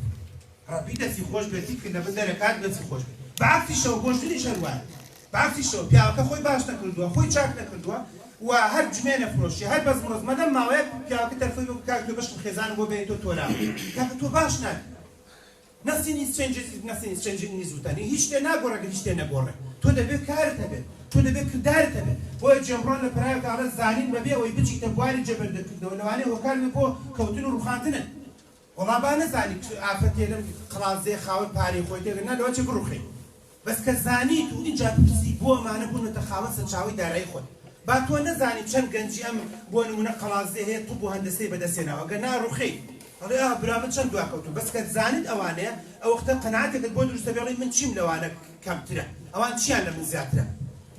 ڕەبی دەستی خۆش بێت تیکر لەبن دەرەکات دەستی خۆش بێت بە عەکسیشەوە بۆ ژنیش هەر وایە بە عەکسیشەوە پیاوەکە خۆی باش نەکردووە خۆی چاک نەکردووە و هەر جمێنە فرۆشی هەر بەزم و ڕەزمە لەم ماوەیە پیاوەکە تەلفۆی بۆ کاک تۆ بەشکم خێزانم بۆ بێنی تۆ تۆراوە کاکە تۆ باش نابی Nothing is changes if nothing is changing نیز وتەنی هیچ شتێ ناگۆڕێ گەر هیچ شتێ نەگۆڕێ تۆ دەبێت کارت هەبێت تۆ دەبێت کردارت هەبێت بۆیە جێمڕۆن لە پەراوێکا ئەڵێ زانین بەبێ ئەوەی بچیتە بواری جێبەجێکردنەوە لەوانەیە هۆکار بێت بۆ کەوتن و ڕوخاندنت وەڵا با نەزانی چ ئافرەتێ لەم قەڵادزێ خاوەن پارەی خۆی تێ نا لەوەچێ بڕوخێی بەس کە زانیت و ئینجا بپرسی بۆ ئەمانە بوونەتە خاوەن سەرچاوەی دارایی خۆت با تۆ نەزانی چەند گەنجی ئەم بۆ نمونە قەڵادزێ هەیە طب و هەندەسەی بەدەست هێناوە گەر نا ڕوخێی ئەڵێ ئاه برا من چەند دواکەوتوم بەس کە زانیت ئەوانەیە ئەوەختە قەناعەتێکت بۆ دروست دەبێ ئەڵێی من چیم لەوانە کەمترە ئەوان چیان لە من زیاترە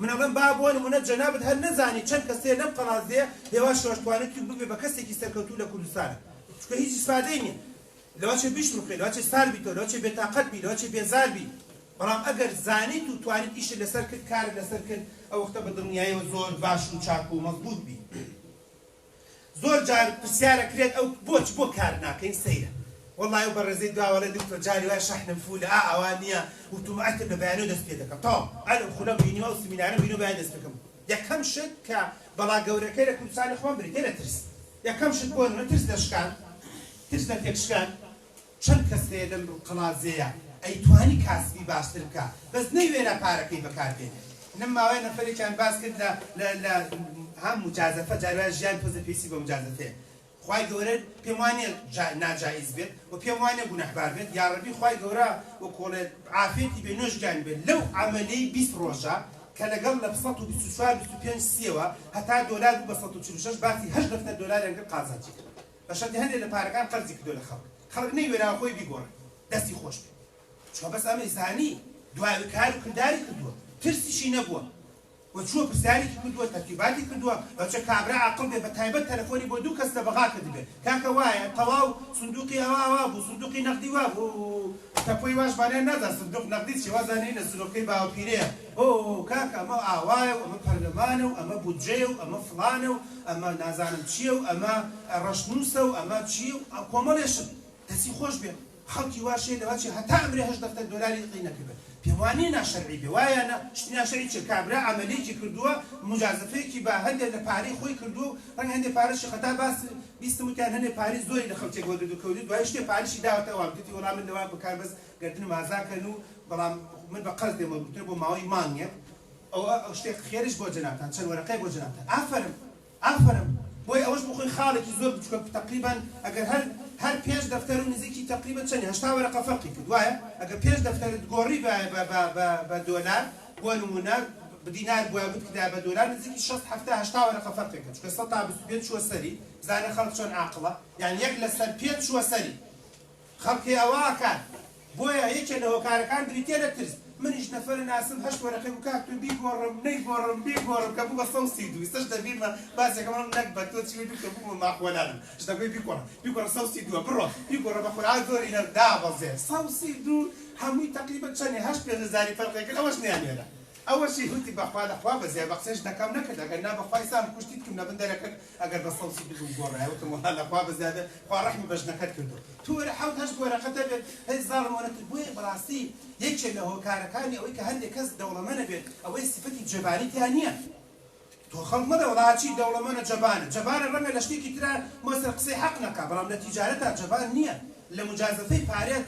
من ئەڵێم با بۆ نمونە جەنابت هەر نەزانی چەند کەس هەیە لەم قەڵادزێیە هێواش هێواش توانیوتی ببێ بە کەسێکی سەرکەوتوو لە کوردستانا چونکە هیچ ئیسفادەی نیە لەوەچێ بیشروخێ لەوەچێ سارد بیتەوە لەوەچێ بێتاقەت بی لەوەچێ بێزار بی بەڵام ئەگەر زانیت و توانیت ئیشت لەسەر کرد کارت لەسەر کرد ئەو وەختە بە دڵنیایەوە زۆر باش و چاک و مەزبوت بی زۆر جار پرسیار ئەکرێت ئەو بۆچ بۆ کار ناکەین سەیرە وەڵای ئەو بەڕێزەی دواوە ئەڵێ دکتۆر جاری وایە شەحنم فولە ئا ئاوا نیە وتومە ئەتر لە بەیانەوە دەست پێ دەکەم تەواو ئەر ئەو خولەم بینیوە ئەو سمینارەم بینیوە بەیانی دەست پێکەم یەکەم شت کە بەڵا گەورەکەی لە کوردستانی خۆمان بریتیە لە ترس یەکەم شت بۆ نمونە ترس لە شکان، ترس لە تێکشکان، چەند کەس هەیە لەم قەڵادزێیە ئەیتوانی کاسبی باشتر بکا بەس نەیوێرا پارەکەی بەکار بێنێ لەم ماوەیە نەفەرێکیان باس کرد لە لە لە ها موجازەفە جاری وایە ژیان تۆزێ پێویستی بە موجازەفەیە خوای گەورە پێم وانیە جا ناجائیز بێت و پێم وانیە گوناحبار بێت یاڕەبی خوای گەورە وەکۆڵێ عافیەتی بێ نۆش گیانی بێت لەو عەمەلەی 20 ڕۆژە کە لەگەڵ لە 124 25 سیەوە هەتا دۆلار بوو بە 146 باسی هەشت دەفتەر دۆلاریان کرد قازانجی کرد بە شەرتی هەندێ لە پارەکان قەرزی کردوە لە خەڵک خەڵک نەیوێراوە خۆی بیگۆڕێ دەستی خۆش بێت چونکە بەس ئەمەی زانی دوای کار و کرداری کردوە ترسیشی نەبووە و چووە پرسیارێکی کردووە تەرتیباتی کردووە بەچە کابرا عاقڵ بێ بە تایبەت تەلەفۆنی بۆ دوو کەس لە بەغا کردبێ کاکە وایە تەواو سندوقی ئەوا ئەوا بوو سندوقی نەقدی وا بوو تەپۆی واشمانیان نازان سندوق نەقدی چیە وازانێ نە سندوقەکەی باوە پیرەیە ئۆ کاکە ئەمە ئاوایە و ئەمە پەرلەمانە و ئەمە بودجەیە و ئەمە فڵانە و ئەمە نازانم چیە و ئەمە ڕەشنووسە و ئەمە چیە و کۆمەڵێ شت دەستی خۆش بێ خەڵکی واش هەیە لەوەچێ هەتا ئەمرێ هەشت دەفتەر دۆلاری قی نەکردبێ پێم وا نیە ناشەرعی بێ وایە نا شتی ناشەرعی چیە کابرا عەمەلێکی کردووە موجازەفەیەکی بە هەندێ لە پارەی خۆی کردووە و ڕەنگە هەندێ پارەشی خەتا باس بیستم وتیان هەندێ پارەی زۆری لە خەڵکێک وەرگرتوو کەوتوو دوایی شتێ پارەشی داوەتە ئەوان وتیتی وەڵا من لەوان بکار بەس گەردنم ئازا کەن و بەڵام من بە قەرز لێم وەرگرتوونە بۆ ماوەی مانگێک ئەوە شتێک خێرش بۆ جەنابتان چەند وەرەقەیەک بۆ جەنابتان ئافەرم ئافەرم بۆیە ئەوەش بۆ خۆی خاڵێکی زۆر بچوکە تەقریبەن ئەگەر هەر هەر پێنج دەفتەر و نزیکی تەقریبەن چەنی 80 وەرەقە فەرقی کرد وایە ئەگەر پێنج دەفتەرت گۆڕی بایە بە بە بە بە دۆلار بۆ نمونە دینار بوایە بتکردایە بە دۆلار نزیکی 60 70 80 وەرەقە فەرقی کرد چونکە 125 چووە سەری بزانە خەڵک چۆن عاقڵە یان یەک لەسەر پێنج چووە سەری خەڵکی ئەوە ئەکات بۆیە یەکێ لە هۆکارەکان بریتیە لە ترس منیش نەفەرە ناسم هەشت وەرەقەی بوو کاک تۆ بیگۆڕم نەیگۆڕم بیگۆڕم کە بوو بە 132 ئیستەش لەبیرمە باسێکم ئەڵێم نەگبەت تۆ چی وتی کە بوومە ماخوەلانم ژنەکەی بیگۆڕە بیگۆڕە 132 بڕۆ بیگۆڕە بە قورعان زۆری نە دابەزێ 132 هەمووی تەقریبەن چەنێ هەشت پێنج هەزاری فەرقێ کرد ئەوەش نەیانوێرا ئەوەشی وتی بەخوا لەخوا بەزیای بە قسەی ژنەکەم نەکرد ئەگەر نا بەخوا ئیستا کوشتیت کم لەبن دەرەکرد ئەگەر بە 132 بمگۆڕایە وتم وەڵا لەخوا بەزیادە خوا ڕەحمی بە ژنەکەت کردووە تۆ وەرە حەوت هەشت وەرەقەت هەبێت هەی زاڵم وەرە تر بۆیە بەڕاستی یەکێ لە هۆکارەکانی ئەوەی کە هەندێک کەس دەوڵەمەنە بێت ئەوەی سفەتی جەباری تیا نییە. تۆ خەڵک مەڵێ وەڵا هەرچی دەوڵەمەنە جەبانە، جەبانە ڕەنگە لە شتێکی ترا مەسەل قسەی حەق نەکا بەڵام لە تیجارەتا جەبان نییە، لە موجازەفەی پارەیا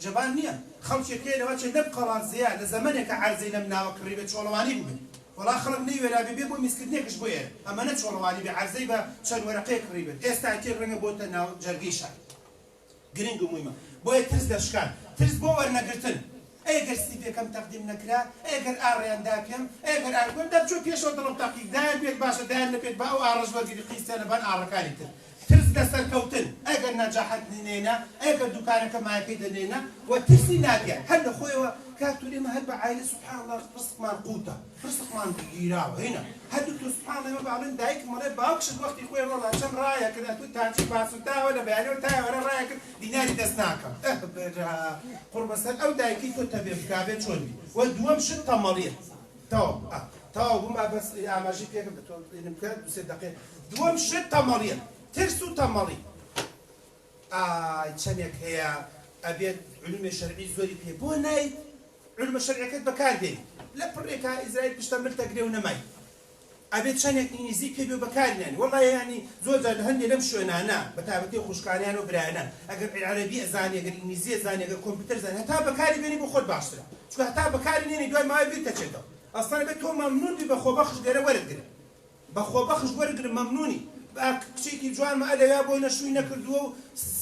جەبان نییە، خەڵکێک هەیە لەوەچێ لەم قەڵادزێیە لە زەمەنێکا عەرزەی لەم ناوە کڕیبێ چۆڵەوانی بووبێ وەڵا خەڵک نەیوێرابێ بێ بۆ میزکردنێکش بۆ ئێرە ئەمەنە چۆڵەوانی بێ عەرزەی بە چەند وەرەقەیەک کڕیبێت ئێستا کێ ڕەنگە بۆتە ناو جەرگەی شار. گرنگ و مویمە بۆیە ترس لە شکان ترس بۆ وەرنەگرتن ئەی گەر سیڤێکەم تەقدیم نەکرا ئەی گەر ئاڕیان دا پێم ئەی گەر ئار گۆم دەبچۆ پێشەوە دڵم تەقی دایان پێت باشە دایان نەپێت با ئەو ئاڕەش وەرگری قیستە لەبان ئاڕەکانی تر ترس لە سەرکەوتن ئەی گەر نەجاحەت نێنا ئەی گەر دوکانەکە مایەکەی دەنێنا وە ترسی نادیار هەر لە خۆیەوە کاک تور ئێمە هەر بە عایلە سبحان اللە ڕزقمان قوتە ڕزقمان گیراوە هینا هەر دکتۆر سبحان اللە ئێمە باڵێن دایکم ئەڵێ باوکشت وەختی خۆی ڕۆڵە چەند ڕایە کرد ئەتوو تاجر باسوتاوە لە بەیانەوە تا ئێوارە ڕایە کرد دیناری دەست ناکەم ئەه برا قوڕبەسەر ئەو دایکەی تۆ تەبێ بکا بێ چۆن بی وە دووەم شت تەمەڵیە تەواو ئا تەواو بووم با بەس ئاماژەی پێکەم دە تۆ ئینم بکە دوو سێ دەقێ دووەم شت تەمەڵیە ترس و تەمەڵی ئای چەنێک هەیە ئەبێت علومی شەرعی زۆری پێ بۆ نایت علومە شەرعیەکەت بەکار بێنی لە پڕێکا ئیزرائیل پشتە ملتە گرێ و نەمای ئەبێت چەنێک ئینگلیزی پێ بێ و بەکاری نانی وەڵا یانی زۆر جار لە هەندێ لەم شوێنانە بە تایبەتی خوشکانیان و برایانە ئەگەر عەرەبی ئەزانی ئەگەر ئینگلیزی ئەزانی ئەگەر کۆمپیوتەر زانی هەتا بەکاری بێنی بۆ خۆت باشترە چونکە هەتا بەکاری نێنی دوای ماوەی بیرت ئەچێتەوە ئەسڵەن ئەبێت تۆ مەمنون بی بە خۆبەخش لێرە وەرت گرن بە خۆبەخش وەرگرم مەمنونی با کچێکی جوانمە ئەلەویا بۆی نە شوی نەکردووە و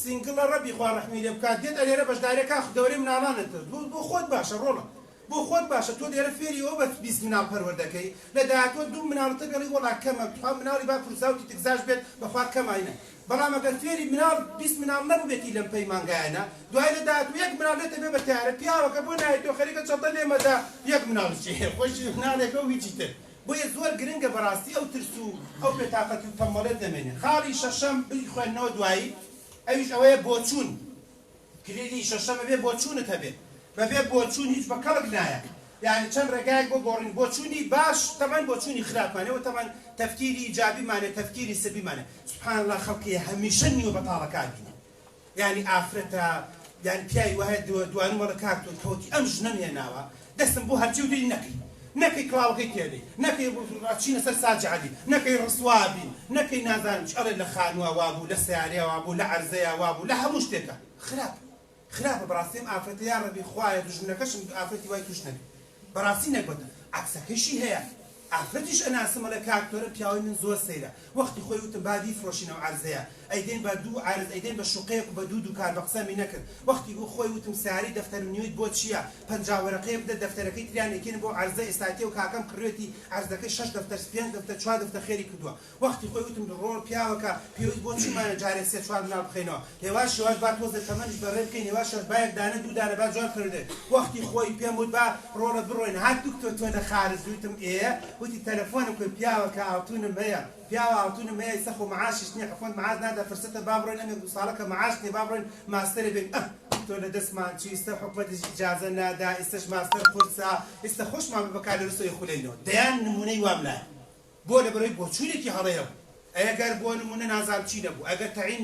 single ە ڕەبی خوا ڕەحمی لێ بکات دێت ئەلێرە بەشداریەکا دەورەی مناڵانت بۆ خۆت باشە ڕۆڵە بۆ خۆت باشە تۆ لێرە فێری ئەوە بە 20 مناڵ پەروەردەکەی لە داهاتوە دوو مناڵتە بێڵی وەڵا کەمە تخوا مناڵی با پرزاو تیتکزاش بێت بەخوا کەماینە بەڵام ئەگەر فێری مناڵ 20 مناڵ نەبووبێتی لەم پەیمانگایانە دوای لە داهاتوو یەک مناڵ لێتە بێ بە تەیارە پیاوەکە بۆ نایەت تۆ خەریکە چەتە لێمەدا یەک مناڵیشی هەیە خۆشی مناڵێکە و هیچی تر بۆیە زۆر گرنگە بەڕاستی ئەو ترس و ئەو بێتاقەتی و تەمبەڵیەت نەمێنێ. خاڵی شەشەم بیخوێننەوە دوایی ئەویش ئەوەیە بۆچوون. کلیلی شەشەم ئەبێ بۆچوونت هەبێ. بەبێ بۆچوون هیچ بە کەڵک نایە. یانی چەند ڕێگایەک بۆ گۆڕین بۆچوونی باش تەبعەن بۆچوونی خراپمان هەیە و تەبعەن تەفکیری ئیجابیمان هەیە تەفکیری سلبیمان هەیە. سبحان اللە خەڵکی هەمیشە نیوە بەتاڵەکە ئەبینێ. یانی ئافرەتە یان پیاوی وایە دوانم ئەڵێ کاک تۆ کەوتی ئەم ژنەم هێناوە دەستم بۆ هەرچی وتوی نەکەی نەکەی کڵاوەکەی تێدەی نەکەی ئەچینە سەر ساجی عەلی نەکەی ڕسوا بین نەکەی نازانم چی ئەڵێ لە خانووا وابوو لە سەیارەیا وابوو لە عەرزەیا وابوو لە هەموو شتێکا خراپ خراپە بەڕاستی ئەم ئافرەتە یاڕەبی خوایە دوژمنەکەشم ئافرەتی وای توش نەبێ بەڕاستی نەگبەتە عەکسەکەیشی هەیە ئافرەتیش ئەناسم ئەڵێ کاک تۆرە پیاوەی من زۆر سەیرە وەختی خۆی وتم با بیفرۆشین ئەو عەرزەیە ئەیدەین بە دوو عەرز ئەیدەین بە شوقەیەک و بە دوو دوکان بە قسەمی نەکرد وەختی خۆی وتم سەیارەی دەفتەر و نیوەیت بۆ چیە 50 وەرەقەیە بدە دەفتەرەکەی تریان ئەیکەین بۆ عەرزە ئێستاکێ و کاکەم کڕیوێتی عەرزەکەی شەش دەفتەر پێنج دەفتەر چوار دەفتەر خێری کردووە وەختی خۆی وتم ڕۆڵ پیاوەکە پێویست بۆ چیمانە جارێ سێ چوار مناڵ بخەینەوە هێواش هێواش با تۆزێ تەمەنیش بەڕێ بکەین هێواش هێواش با یەک دانە دوو دانە با جوان پەروەردە وەختی خۆی پێم وت با ڕۆڵە بڕۆین هات دکتۆر تۆ لە خارج وتم ئێ وتی تەلەفۆنم کرد پیاوەکە ئاڵتونم هەیە پیاوە ئاڵتونم هەیە ئیستا خۆ معاشیش نیە حکومەت معاش نادا فرسەتە با بڕۆین ئەم یەک دوو ساڵە کە معاش نیە با بڕۆین ماستەرێ بێین ئەه دکتۆر لە دەستمان چوو ئیستا حکومەتیش ئیجازە نادا ئیستەش ماستەر قورسە ئیستا خۆشمان بە بەکالۆریسەوە ئەیخولێنەوە دەیان نمونەی وام لایە بۆ لەبەرئەوەی بۆچوونێکی هەڵەی هەبوو ئەگەر بۆ نموونە نازانم چی نەبوو ئەگەر تەعین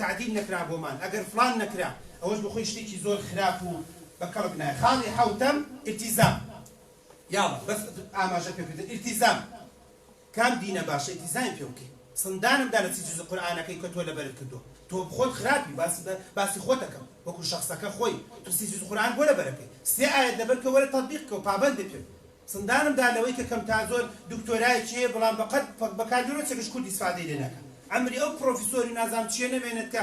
تەعدیل نەکرا بۆمان ئەگەر فڵان نەکرا ئەوەش بۆخۆی شتێکی زۆر خراپ و بە کەڵک نایە خاڵی حەوتەم ئیلتیزام یاڵا بەس ئاماژە پێکردن ئیلتیزام کام دینە باشە ئیلتیزامی پێ بکەی سندانم دا لە چی جزء قورئانەکەی کە تۆ لەبەرت کردووە تۆ خۆت خراپی باسی باسی خۆتەکەم وەکو شەخسەکە خۆی تۆ سی جزء قورئان بۆ لەبەرەکەی سێ ئایەت لەبەر کە وەرە تەتبیق کە و پابەند بێ پێ سندانم دا لەوەی کە کەم تا زۆر دکتۆرایەکی هەیە بەڵام بە قەد بەکالۆرۆسێکش کورد ئیسفادەی لێ ناکا عەمری ئەو پرۆفیسۆری نازانم چیە نەمێنێت کە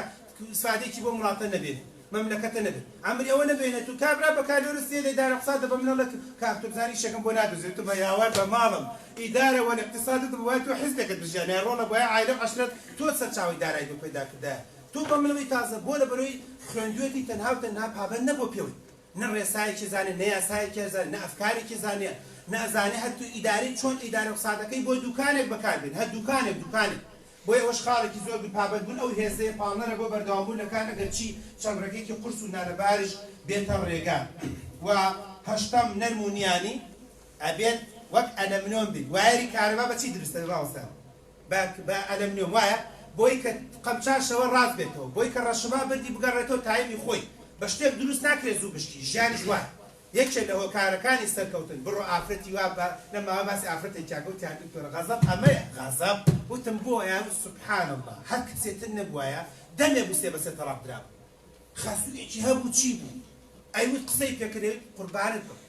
ئیسفادەیەکی بۆم وڵاتە نەبێنێ مەملەکەتە نەبێت عەمری ئەوە نەبێنێت و کابرا بەکالۆرۆس لێ ئیدارە اقتصاد بە من ئەڵێ کاک تۆ بزانە ئیشێکم بۆ نادۆزێت وتم هاوار بە ماڵم ئیدارە والاقتصاد وتم بوایە تۆ حیزبێکت بژیانایە ڕۆڵە بوایە عایلە و عەشرەت تۆ سەرچاوەی دارایی بۆ پەیدا کردایە تۆ بە من ئەڵێی تازە بۆ لەبەرەوەی خوێندوێتی تەنها و تەنها پابەند نەبووە پێوەی نە ڕێسایەکی زانێ، نە یاسایەکی ئەزانێ، نە ئەفکارێکی زانێ، نە ئەزانێ هەر تو ئیدارەی چۆن ئیدارە اقتصادەکەی بۆ دوکانێک بەکار بێنێ، هەر دوکانێک، دوکانێک. بۆیە ئەوەش خاڵێکی زۆر گرنگ پابەندبوون ئەو هێزەیە پاڵنەرە بۆ بەردەوامبوون لە کار ئەگەر چی چەند ڕێگەیەکی قورس و نالەباریش بێتە ڕێگا. و هەشتەم نەرم و نیانی ئەبێت وەک ئەلەمنۆم بیت. وایەری کارەبا بە چی دروست دەبێ مامۆستا؟ بە بە ئەلەمنیۆم وایە بۆی کە قەمچاشەوە ڕاست بێتەوە بۆی کە ڕەشەبا بردی بگەڕێتەوە تایمی خۆی بە شتێک دروست ناکرێت زوو بشکی ژیانیش وایە. یەکێ لە هۆکارەکانی سەرکەوتن بڕۆ ئافرەتی وا بە لەم ماوە باسی ئافرەتێکیان کە وتیان دکتۆرە غەزەب ئەمەیە غەزەب وتم بۆ یان سبحان اللە هەر کەسێ تر نەبوایە دەمێ بوو سێ بەسێ تەڵاق درابوو خەسوویەکی هەبوو چی بوو ئەیوت قسەی پێکرد ئەیوت قوربانت بم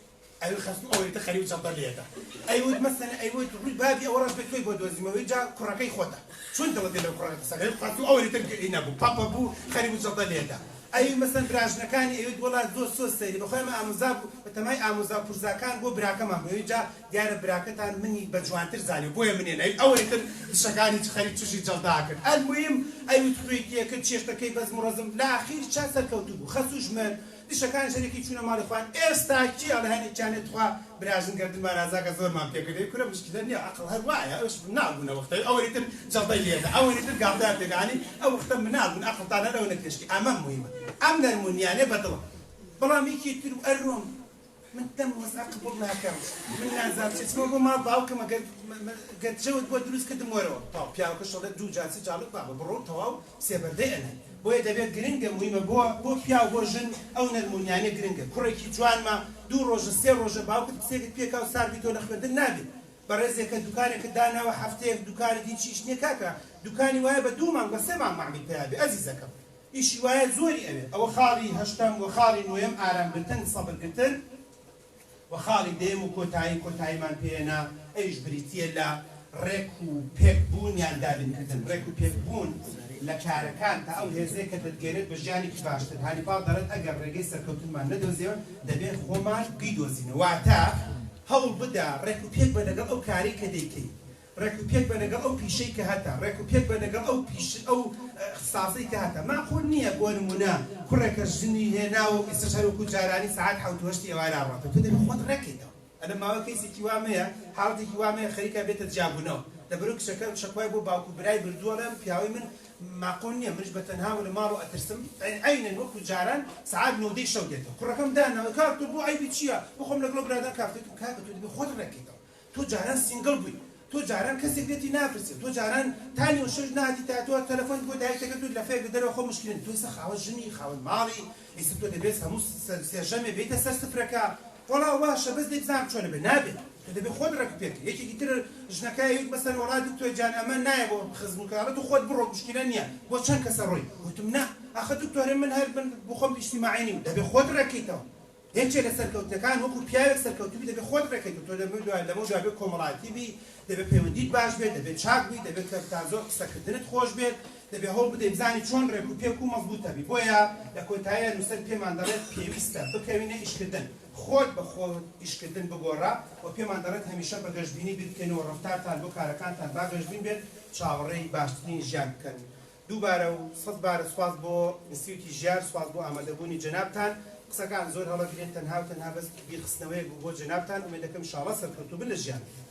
ئەوی خەسوو ئەوەی تر خەریب جەڵدە لێدا ئەیوت مەسەلەن ئەیوت ڕووی بابی ئەوە ڕەش بێت تۆی بۆ دۆزیمەوەی جا کوڕەکەی خۆتە چۆن دڵت دێ لەو کوڕە قسە کەی خەسوو ئەوەی تر ئی نەبوو پەپە بوو خەریب جەڵدە لێدا ئەی مەسەلەن براژنەکانی ئەیوت وەڵا زۆر سۆز سەیری بەخوای ئەمە ئامۆزا بوو بەتەمای ئامۆزا و پورزاکان بۆ براکەمان بوو ئەوی جا دیارە براکەتان منی بە جوانتر زانی بۆیە منێ نەوی ئەوەی تر دشەکانی خەریک چوشی جەڵدا کرد ئەلموهیم ئەیوت خوێی تێکرد چێشتەکەی بەزم و ڕەزم لە ئاخیر چا سەرکەوتوو بوو خەسووش مرد دشەکانیش هەریەکەی چوونە ماڵی خۆیان ئێستا کێ ئەڵێ هەنێکیان ئێ تخوا براژن گەردنمان ئازاکە زۆرمان پێکرد ئەی کورە مشکیلە نیە عەقڵ هەر وایە ئەوش مناڵ بوونە وەختە ئەوەنی تر جەڵدەی لێدا ئەوەنی تر گاڵتەیان پێکرد یانی ئەو وەختە مناڵ بوون عەقڵتان هەر ئەوەنە پێشکی ئەمە موهیمە ئەم نەرمونیانە بەدڵە بەڵام یەکی تر و ئەرۆم من دەم وەزعە قبوڵ ناکەم من نازانم چی چمەوە بۆ ماڵ باوکم ئەگەر گەر جەوت بۆ دروست کردم وەرەوە تەواو پیاوەکەش ئەڵێ دوو جار سێ جار ئەڵێ بابە بڕۆ تەواو سێبەردەی ئەنای بۆیە دەبێت گرنگە موهیمە بۆ بۆ پیاو بۆ ژن ئەو نەرمونیانە گرنگە کوڕێکی جوانمە دوو ڕۆژە سێ ڕۆژە باوکت قسەیەکت پێکا و سارد بیتەوە لە خوێندن نابێت بەڕێزێکە دوکانێکت داناوە هەفتەیەک دوکانت هیچ ئیش نیە کاکە دوکانی وایە بە دوو مانگ بە سێ مانگ مەعمیل پەیا بێ ئەزیزەکەم ئیشی وایە زۆری ئەوێ ئەوە خاڵی هەشتەم وە خاڵی نۆیەم ئارام گرتن سەبر گرتن وە خاڵی دەیەم و کۆتایی کۆتاییمان پێ نا ئەویش بریتیە لە ڕێک و پێک بوون یان دابین کردن ڕێک و پێک بوون لە کارەکان تا ئەو هێزەیە کە دەتگەیەنێت بە ژیانێکی باشتر هانیپاڵ دەڵێت ئەگەر ڕێگەی سەرکەوتنمان نەدۆزیەوە دەبێت خۆمان بیدۆزینەوە واتە هەوڵ بدە ڕێک و پێک بە لەگەڵ ئەو کارەی کە دەیکەی ڕێک و پێک بە لەگەڵ ئەو پیشەی کە هەتە، ڕێک و پێک بە لەگەڵ ئەو پیش ئەو ئیختساسەی کە هەتە. ماقوول نییە بۆ نموونە کوڕێکە ژنی هێناوە و ئیستاش هەر وەکوو جارانی سەعات حەوت و هەشتی ئێوارە ئەڕواتەوە. تۆ دەبێ خۆت ڕێک کەیتەوە. ئەلە ماوە کەیسێکی وام هەیە، حاڵەتێکی وام هەیە خەریکە بێتە جیابوونەوە. لەبەرو کچەکە شەکوای بۆ باوک و برای بردووە ئەڵێ ئەم پیاوەی من ماقوول نییە منیش بە تەنهام و لە ماڵەوە ئەترسم عەینەن وەکوو جاران سەعات نۆ دەی شەو دێتەوە. کوڕەکەم داناوە کاک تۆ بۆ عەیبی چییە؟ بۆ خۆم لەگەڵ ئەو برادەرە کافتەی وتم کاکە تۆ دەبێ خۆت ڕێک کەیتەوە. تۆ جاران single بووی تۆ جاران کەسێک لێتی ناپرسێ تۆ جاران تا نیوە شەویش نەهاتی تا تۆ تەلەفۆنت بۆ دایکت دەکرد و لەفەیەک لە دەرەوە خۆ مشکلە نیە تۆ ئێستا خاوەن ژنی خاوەن ماڵی ئێستا تۆ دەبێت هەموو سێژەمێ بێیتە سەر سفرەکە وەڵا واشە بەس دەی بزانم چۆنە بێ نابێ تۆ دەبێ خۆت ڕێک پێ بکەی یەکێکی تر ژنەکە ئەیوت مەسەلەن وەڵا دکتۆر گیان ئەمە نایە بۆ خزم و کەڵە تۆ خۆت بڕۆ مشکلە نیە بۆ چەند کەسە ڕۆی وتم نا ئاخە دکتۆرە من هەر من بۆ خۆم ئیجتیماعی نیم دەبێ خۆت ڕێک کەیتەوە یەکێ لە سەرکەوتنەکان وەکو پیاوێک سەرکەوتوو بی دەبێ خۆت ڕێکەیت و تۆ لەمەو دوا لەمەو دوا بێ کۆمەڵایەتی بی دەبێ پەیوەندیت باش بێت دەبێ چاک بی دەبێ کە تا زۆر قسەکردنت خۆش بێت دەبێ هەوڵ بدەی بزانی چۆن ڕێک و پێک و مەزبووت ئەبی بۆیە لە کۆتاییا نووسەر پێمان دەڵێت پێویستە بکەوینە ئیشکردن خۆت بە خۆت ئیشکردن بگۆڕە و پێمان دەڵێت هەمیشە بە گەشبینی بیر بکەینەوە ڕەفتارتان بۆ کارەکانتان با گەشبین بێت چاوەڕێی باشترین ژیان بکەن دووبارە و سەدبارە سوپاس بۆ ئینستیوتی ژیار، سوپاس بۆ ئامادەبوونی جەنابتان، قسەکان زۆر هەڵەگرێن تەنها و تەنها بەس بیرخستنەوەیەک بوو بۆ جەنابتان، ئومێد دەکەم ان شاءاللە سەرکەوتوو بن لە ژیانتان.